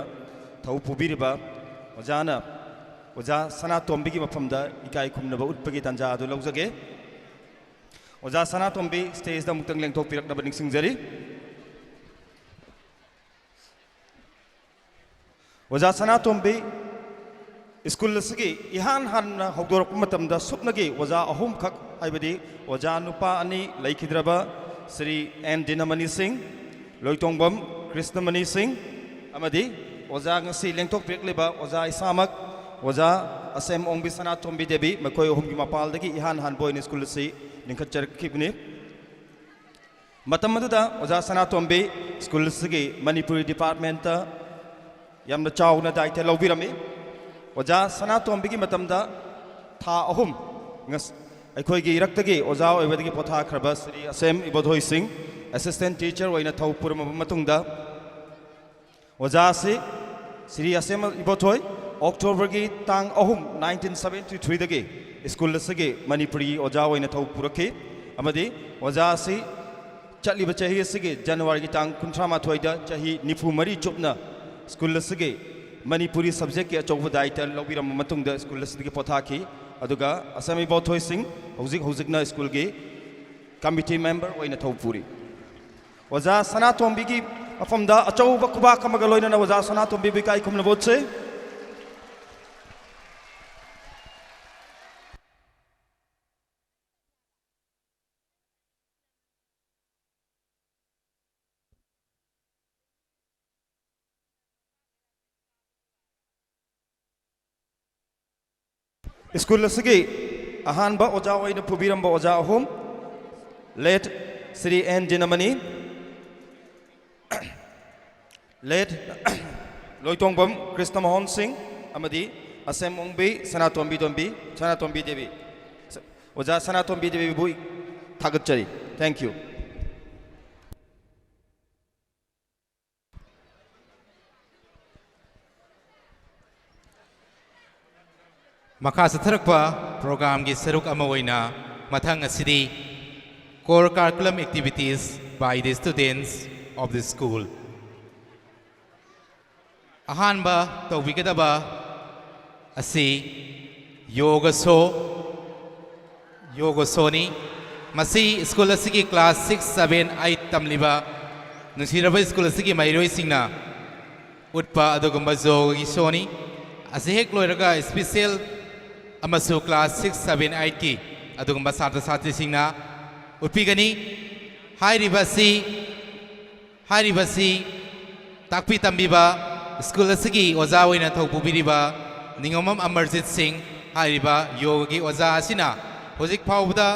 ꯊꯧ ꯄꯨꯕꯤꯔꯤꯕ ꯑꯣꯖꯥꯅ ꯑꯣꯖꯥ ꯁꯅꯥꯇꯣꯝꯕꯤꯒꯤ ꯃꯐꯝꯗ ꯏꯀꯥꯏ ꯈꯨꯝꯅꯕ ꯎꯠꯄꯒꯤ ꯇꯥꯟꯖꯥ ꯑꯗꯨ ꯂꯧꯖꯒꯦ꯫ ꯑꯣꯖꯥ ꯁꯅꯥꯇꯣꯝꯕꯤ ꯁ꯭ꯇꯦꯖꯇ ꯑꯃꯨꯛꯇꯪ ꯂꯦꯡꯊꯣꯛꯄꯤꯔꯛꯅꯕ ꯅꯤꯡꯁꯤꯡꯖꯔꯤ꯫ ꯑꯣꯖꯥ ꯁꯅꯥꯇꯣꯝꯕꯤ, ꯁ꯭ꯀꯨꯜ ꯑꯁꯤꯒꯤ ꯏꯍꯥꯟ ꯍꯥꯟꯅ ꯍꯧꯗꯣꯔꯛꯄ ꯃꯇꯝꯗ ꯁꯨꯞꯅꯒꯤ ꯑꯣꯖꯥ ꯑꯍꯨꯝꯈꯛ, ꯍꯥꯏꯕꯗꯤ ꯑꯣꯖꯥ ꯅꯨꯄꯥ ꯑꯅꯤ ꯂꯩꯈꯤꯗ꯭ꯔꯕ ꯁ꯭ꯔꯤ ꯑꯦꯟ ꯗꯤꯅꯃꯅꯤ ꯁꯤꯡ, ꯂꯣꯏꯇꯣꯡꯕꯝ ꯀ꯭ꯔꯤꯁꯅꯃꯅꯤ ꯁꯤꯡ, ꯑꯃꯗꯤ ꯑꯣꯖꯥ ꯉꯁꯤ ꯂꯦꯡꯊꯣꯛꯄꯤꯔꯛꯂꯤꯕ ꯑꯣꯖꯥ ꯏꯁꯥꯃꯛ, ꯑꯣꯖꯥ ꯑꯁꯦꯝ ꯑꯣꯡꯕꯤ ꯁꯅꯥꯇꯣꯝꯕꯤ ꯗꯦꯕꯤ, ꯃꯈꯣꯏ ꯑꯍꯨꯝꯒꯤ ꯃꯄꯥꯜꯗꯒꯤ ꯏꯍꯥꯟ ꯍꯥꯟꯕ ꯑꯣꯏꯅ ꯁ꯭ꯀꯨꯜ ꯑꯁꯤ ꯂꯤꯡꯈꯠꯆꯔꯛꯈꯤꯕꯅꯤ꯫ ꯃꯇꯝ ꯑꯗꯨꯗ ꯑꯣꯖꯥ ꯁꯅꯥꯇꯣꯝꯕꯤ ꯁ꯭ꯀꯨꯜ ꯑꯁꯤꯒꯤ ꯃꯅꯤꯄꯨꯔꯤ ꯗꯤꯄꯥꯔꯠꯃꯦꯟꯇ ꯌꯥꯝꯅ ꯆꯥꯎꯅ ꯗꯥꯏꯇ ꯂꯧꯕꯤꯔꯝꯃꯤ꯫ ꯑꯣꯖꯥ ꯁꯅꯥꯇꯣꯝꯕꯤꯒꯤ ꯃꯇꯝꯗ ꯊꯥ ꯑꯍꯨꯝ ꯉꯁ-, ꯑꯩꯈꯣꯏꯒꯤ ꯏꯔꯛꯇꯒꯤ ꯑꯣꯖꯥ ꯑꯣꯏꯕꯗꯒꯤ ꯄꯣꯊꯥꯈ꯭ꯔꯕ ꯁ꯭ꯔꯤ ꯑꯁꯦꯝ ꯏꯕꯣꯙꯣꯏ ꯁꯤꯡ ꯑꯦꯁꯤꯁꯇꯦꯟ ꯇꯤꯆꯔ ꯑꯣꯏꯅ ꯊꯧ ꯄꯨꯔꯝꯃꯕ ꯃꯇꯨꯡꯗ, ꯑꯣꯖꯥ ꯑꯁꯤ ꯁ꯭ꯔꯤ ꯑꯁꯦꯝ ꯏꯕꯣꯊꯣꯏ ꯑꯣꯛꯇꯣꯕꯔꯒꯤ ꯇꯥꯡ ꯑꯍꯨꯝ, ꯅꯥꯏꯟꯇꯤꯟ ꯁꯕꯦꯟꯇꯤ ꯊ꯭ꯔꯤꯗꯒꯤ ꯁ꯭ꯀꯨꯜ ꯑꯁꯤꯒꯤ ꯃꯅꯤꯄꯨꯔꯤ ꯑꯣꯖꯥ ꯑꯣꯏꯅ ꯊꯧ ꯄꯨꯔꯛꯈꯤ, ꯑꯃꯗꯤ ꯑꯣꯖꯥ ꯑꯁꯤ ꯆꯠꯂꯤꯕ ꯆꯍꯤ ꯑꯁꯤꯒꯤ ꯖꯅꯋꯥꯔꯤꯒꯤ ꯇꯥꯡ ꯀꯨꯟꯊ꯭ꯔꯥ ꯃꯥꯊꯣꯏꯗ ꯆꯍꯤ ꯅꯤꯐꯨ ꯃꯔꯤ ꯆꯨꯞꯅ ꯁ꯭ꯀꯨꯜ ꯑꯁꯤꯒꯤ ꯃꯅꯤꯄꯨꯔꯤ ꯁꯕꯖꯦꯛꯀꯤ ꯑꯆꯧꯕ ꯗꯥꯏꯇ ꯂꯧꯕꯤꯔꯝꯕ ꯃꯇꯨꯡꯗ ꯁ꯭ꯀꯨꯜ ꯑꯁꯤꯗꯒꯤ ꯄꯣꯊꯥꯈꯤ꯫ ꯑꯗꯨꯒ ꯑꯁꯦꯝ ꯏꯕꯣꯊꯣꯏ ꯁꯤꯡ ꯍꯧꯖꯤꯛ ꯍꯧꯖꯤꯛꯅ ꯁ꯭ꯀꯨꯜꯒꯤ ꯀꯃꯤꯇꯤ ꯃꯦꯝꯕꯔ ꯑꯣꯏꯅ ꯊꯧ ꯄꯨꯔꯤ꯫ ꯑꯣꯖꯥ ꯁꯅꯥꯇꯣꯝꯕꯤꯒꯤ ꯃꯐꯝꯗ ꯑꯆꯧꯕ ꯈꯨꯕꯥꯛ ꯑꯃꯒ ꯂꯣꯏꯅꯅ ꯑꯣꯖꯥ ꯁꯅꯥꯇꯣꯝꯕꯤꯕꯨ ꯏꯀꯥꯏ ꯈꯨꯝꯅꯕ ꯎꯠꯁꯤ꯫ ꯁ꯭ꯀꯨꯜ ꯑꯁꯤꯒꯤ ꯑꯍꯥꯟꯕ ꯑꯣꯖꯥ ꯑꯣꯏꯅ ꯄꯨꯕꯤꯔꯝꯕ ꯑꯣꯖꯥ ꯑꯍꯨꯝ, ꯂꯦꯠ ꯁ꯭ꯔꯤ ꯑꯦꯟ ꯗꯤꯅꯃꯅꯤ, ꯂꯦꯠ ꯂꯣꯏꯇꯣꯡꯕꯝ ꯀ꯭ꯔꯤꯁꯅꯃꯣꯍꯟ ꯁꯤꯡ ꯑꯃꯗꯤ ꯑꯁꯦꯝ ꯑꯣꯡꯕꯤ ꯁꯅꯥꯇꯣꯝꯕꯤ ꯇꯣꯝꯕꯤ, ꯁꯅꯥꯇꯣꯝꯕꯤ ꯗꯦꯕꯤ꯫ ꯑꯣꯖꯥ ꯁꯅꯥꯇꯣꯝꯕꯤ ꯗꯦꯕꯤꯕꯨ ꯊꯥꯒꯠꯆꯔꯤ꯫ Thank you꯫ ꯃꯈꯥ ꯆꯠꯊꯔꯛꯄ ꯄ꯭ꯔꯣꯒ꯭ꯔꯥꯝꯒꯤ ꯁꯔꯨꯛ ꯑꯃ ꯑꯣꯏꯅ ꯃꯊꯪ ꯑꯁꯤꯗꯤ Core Curriculum Activities by the Students of the School꯫ ꯑꯍꯥꯟꯕ ꯇꯧꯕꯤꯒꯗꯕ ꯑꯁꯤ ꯌꯣꯒ ꯁꯣ, ꯌꯣꯒ ꯁꯣꯅꯤ꯫ ꯃꯁꯤ ꯁ꯭ꯀꯨꯜ ꯑꯁꯤꯒꯤ ꯀ꯭ꯂꯥꯁ ꯁꯤꯛꯁ, ꯁꯚꯦꯟ, ꯑꯩꯠ ꯇꯝꯂꯤꯕ ꯅꯨꯡꯁꯤꯔꯕ ꯁ꯭ꯀꯨꯜ ꯑꯁꯤꯒꯤ ꯃꯍꯩꯔꯣꯏꯁꯤꯡꯅ ꯎꯠꯄ ꯑꯗꯨꯒꯨꯝꯕ ꯌꯣꯒꯒꯤ ꯁꯣꯅꯤ꯫ ꯑꯁꯤ ꯍꯦꯛ ꯂꯣꯏꯔꯒ special ꯑꯃꯁꯨ class six, seven, eight ꯀꯤ ꯑꯗꯨꯒꯨꯝꯕ ꯁꯥꯇ꯭ꯔ ꯁꯥꯇ꯭ꯔꯤꯁꯤꯡꯅ ꯎꯠꯄꯤꯒꯅꯤ꯫ ꯍꯥꯏꯔꯤꯕ ꯑꯁꯤ ꯍꯥꯏꯔꯤꯕꯁꯤ ꯇꯥꯛꯄꯤ ꯇꯝꯕꯤꯕ ꯁ꯭ꯀꯨꯜ ꯑꯁꯤꯒꯤ ꯑꯣꯖꯥ ꯑꯣꯏꯅ ꯊꯧ ꯄꯨꯕꯤꯔꯤꯕ ꯅꯤꯉꯣꯝꯕꯝ ꯑꯃꯔꯖꯤꯠ ꯁꯤꯡ ꯍꯥꯏꯔꯤꯕ ꯌꯣꯒꯒꯤ ꯑꯣꯖꯥ ꯑꯁꯤꯅ ꯍꯧꯖꯤꯛ ꯐꯥꯎꯕꯗ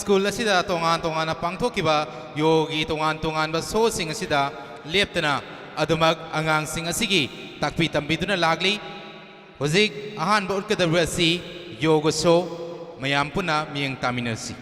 ꯁ꯭ꯀꯨꯜ ꯑꯁꯤꯗ ꯇꯣꯉꯥꯟ ꯇꯣꯉꯥꯟꯅ ꯄꯥꯡꯊꯣꯛꯈꯤꯕ ꯌꯣꯒꯒꯤ ꯇꯣꯉꯥꯟ ꯇꯣꯉꯥꯟꯕ ꯁꯣꯁꯤꯡ ꯑꯁꯤꯗ ꯂꯦꯞꯇꯅ ꯑꯗꯨꯃꯛ ꯑꯉꯥꯡꯁꯤꯡ ꯑꯁꯤꯒꯤ ꯇꯥꯛꯄꯤ ꯇꯝꯕꯤꯗꯨꯅ ꯂꯥꯛꯂꯤ꯫ ꯍꯧꯖꯤꯛ ꯑꯍꯥꯟꯕ ꯎꯠꯀꯗꯧꯔꯤꯕ ꯑꯁꯤ ꯌꯣꯒ ꯁꯣ꯫ ꯃꯌꯥꯝ ꯄꯨꯟꯅ ꯃꯤꯠꯌꯦꯡ ꯇꯥꯃꯤꯟꯅꯁꯤ꯫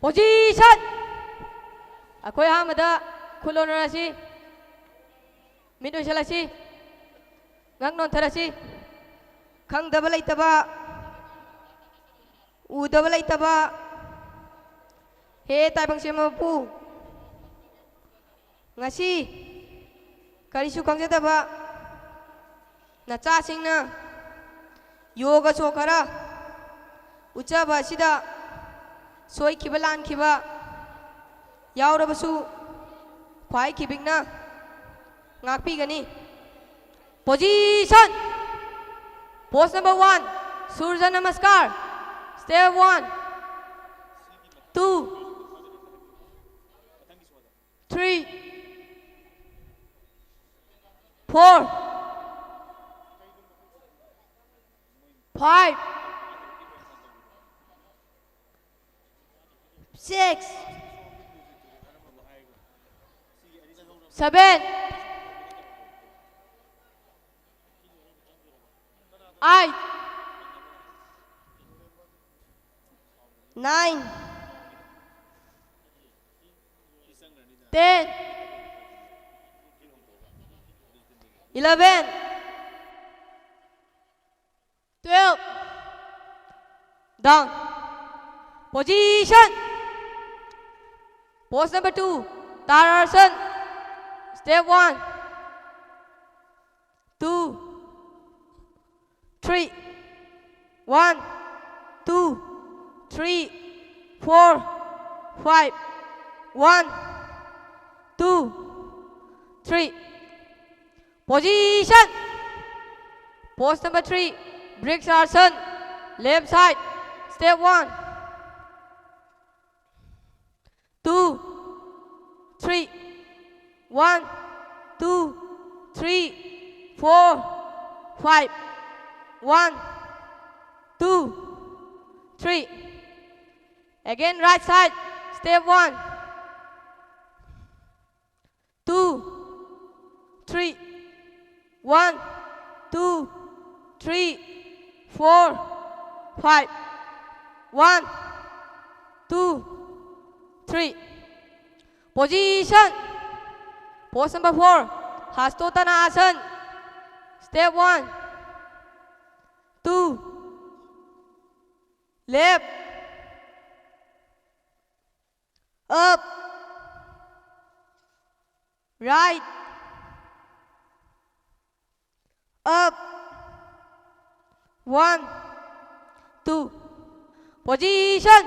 Position! ꯑꯩꯈꯣꯏ ꯑꯍꯥꯟꯕꯗ ꯈꯨꯠ ꯂꯣꯟꯅꯔꯁꯤ, ꯃꯤꯠ ꯎꯏꯁꯤꯜꯂꯁꯤ, ꯉꯛ ꯅꯣꯟꯊꯔꯁꯤ꯫ ꯈꯪꯗꯕ ꯂꯩꯇꯕ, ꯎꯗꯕ ꯂꯩꯇꯕ꯫ ꯍꯦ ꯇꯥꯏꯕꯪ ꯁꯦꯝꯕ ꯃꯄꯨ, ꯉꯁꯤ ꯀꯔꯤꯁꯨ ꯈꯪꯖꯗꯕ ꯅꯆꯥꯁꯤꯡꯅ ꯌꯣꯒ ꯁꯣ ꯈꯔ ꯎꯠꯆꯕ ꯑꯁꯤꯗ ꯁꯣꯏꯈꯤꯕ ꯂꯥꯟꯈꯤꯕ ꯌꯥꯎꯔꯕꯁꯨ ꯈ꯭ꯋꯥꯏ ꯈꯤꯕꯤꯛꯅ ꯉꯥꯛꯄꯤꯒꯅꯤ꯫ Position! Pose number one, Surya Namaskar. Step one, two, three, four, five, six, seven, eight, nine, ten, eleven, twelve. Down. Position. Pose number two. Tadasana. Step one, two, three. One, two, three, four, five. One, two, three. Position. Pose number three. Vrikshasana. Left side. Step one, two, three. One, two, three, four, five. One, two, three. Again, right side. Step one, two, three. One, two, three, four, five. One, two, three. Position. Pose number four. Hastottanasana. Step one, two, left, up, right, up. One, two. Position.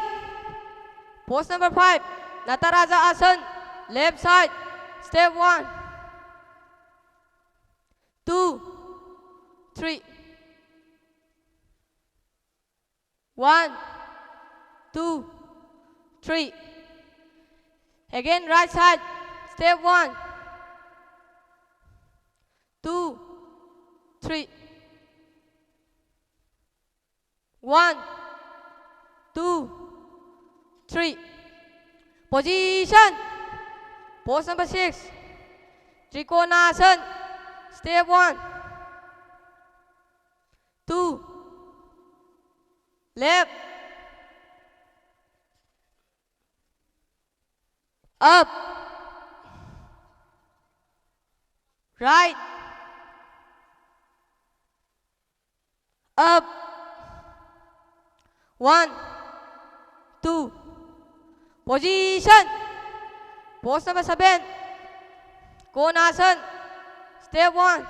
Pose number five. Nataraja Asana. Left side. Step one, two, three. One, two, three. Again, right side. Step one, two, three. One, two, three. Position. Pose number six. Trikonasana. Step one, two. Left. Up. Right. Up. One, two. Position. Pose number seven. Konasana. Step one,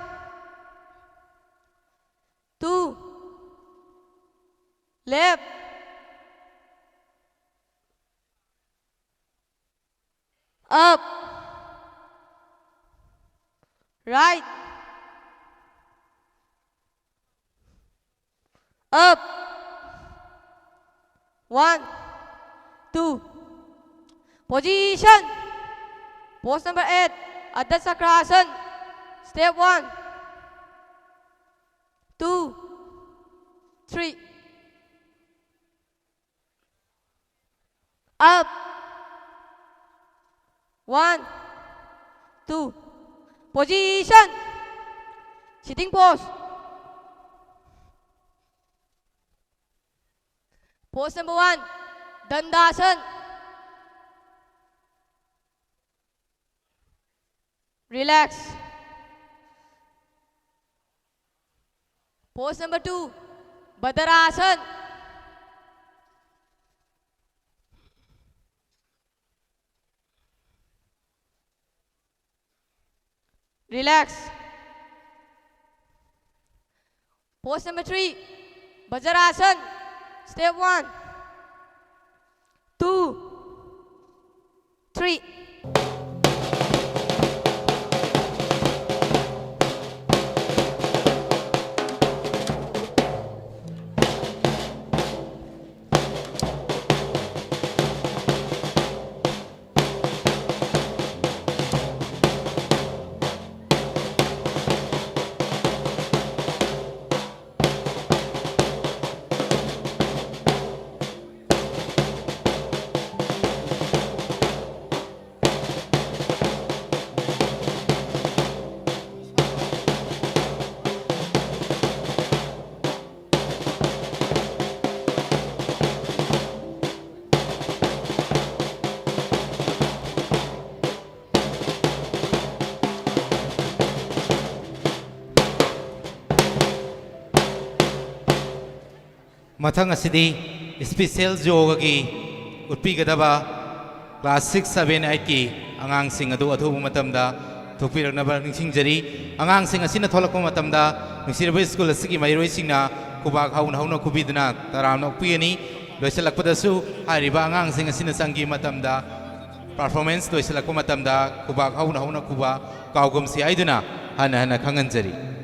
two. Left. Up. Right. Up. One, two. Position. Pose number eight. Ardha Chakrasana. Step one, two, three. Up. One, two. Position. Sitting pose. Pose number one. Dandasana. Relax. Pose number two. Bhadrasana. Relax. Pose number three. Bhadrasana. Step one, two, three. ꯃꯊꯪ ꯑꯁꯤꯗꯤ special ꯌꯣꯒꯒꯤ ꯎꯠꯄꯤꯒꯗꯕ class six, seven, ꯑꯩꯠꯀꯤ ꯑꯉꯥꯡꯁꯤꯡ ꯑꯗꯨ ꯑꯊꯨꯕ ꯃꯇꯝꯗ ꯊꯣꯛꯄꯤꯔꯛꯅꯕ ꯅꯤꯡꯁꯤꯡꯖꯔꯤ꯫ ꯑꯉꯥꯡꯁꯤꯡ ꯑꯁꯤꯅ ꯊꯣꯛꯂꯛꯄ ꯃꯇꯝꯗ ꯅꯨꯡꯁꯤꯔꯕ ꯁ꯭ꯀꯨꯜ ꯑꯁꯤꯒꯤ ꯃꯍꯩꯔꯣꯏꯁꯤꯡꯅ ꯈꯨꯕꯥꯛ ꯍꯧꯅ ꯍꯧꯅ ꯈꯨꯕꯤꯗꯨꯅ ꯇꯔꯥꯝꯅ ꯑꯣꯛꯄꯤꯒꯅꯤ꯫ ꯂꯣꯏꯁꯤꯜꯂꯛꯄꯗꯁꯨ ꯍꯥꯏꯔꯤꯕ ꯑꯉꯥꯡꯁꯤꯡ ꯑꯁꯤꯅ ꯆꯪꯈꯤꯕ ꯃꯇꯝꯗ ꯄꯔꯐꯣꯔꯃꯦꯟꯁ ꯂꯣꯏꯁꯤꯜꯂꯛꯄ ꯃꯇꯝꯗ ꯈꯨꯕꯥꯛ ꯍꯧꯅ ꯍꯧꯅ ꯈꯨꯕ ꯀꯥꯎꯒꯨꯝꯁꯤ ꯍꯥꯏꯗꯨꯅ ꯍꯟꯅ ꯍꯟꯅ ꯈꯪꯍꯟꯖꯔꯤ꯫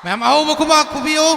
ꯃꯌꯥꯝ ꯑꯍꯧꯕ ꯈꯨꯕꯥꯛ ꯈꯨꯕꯤꯌꯨ꯫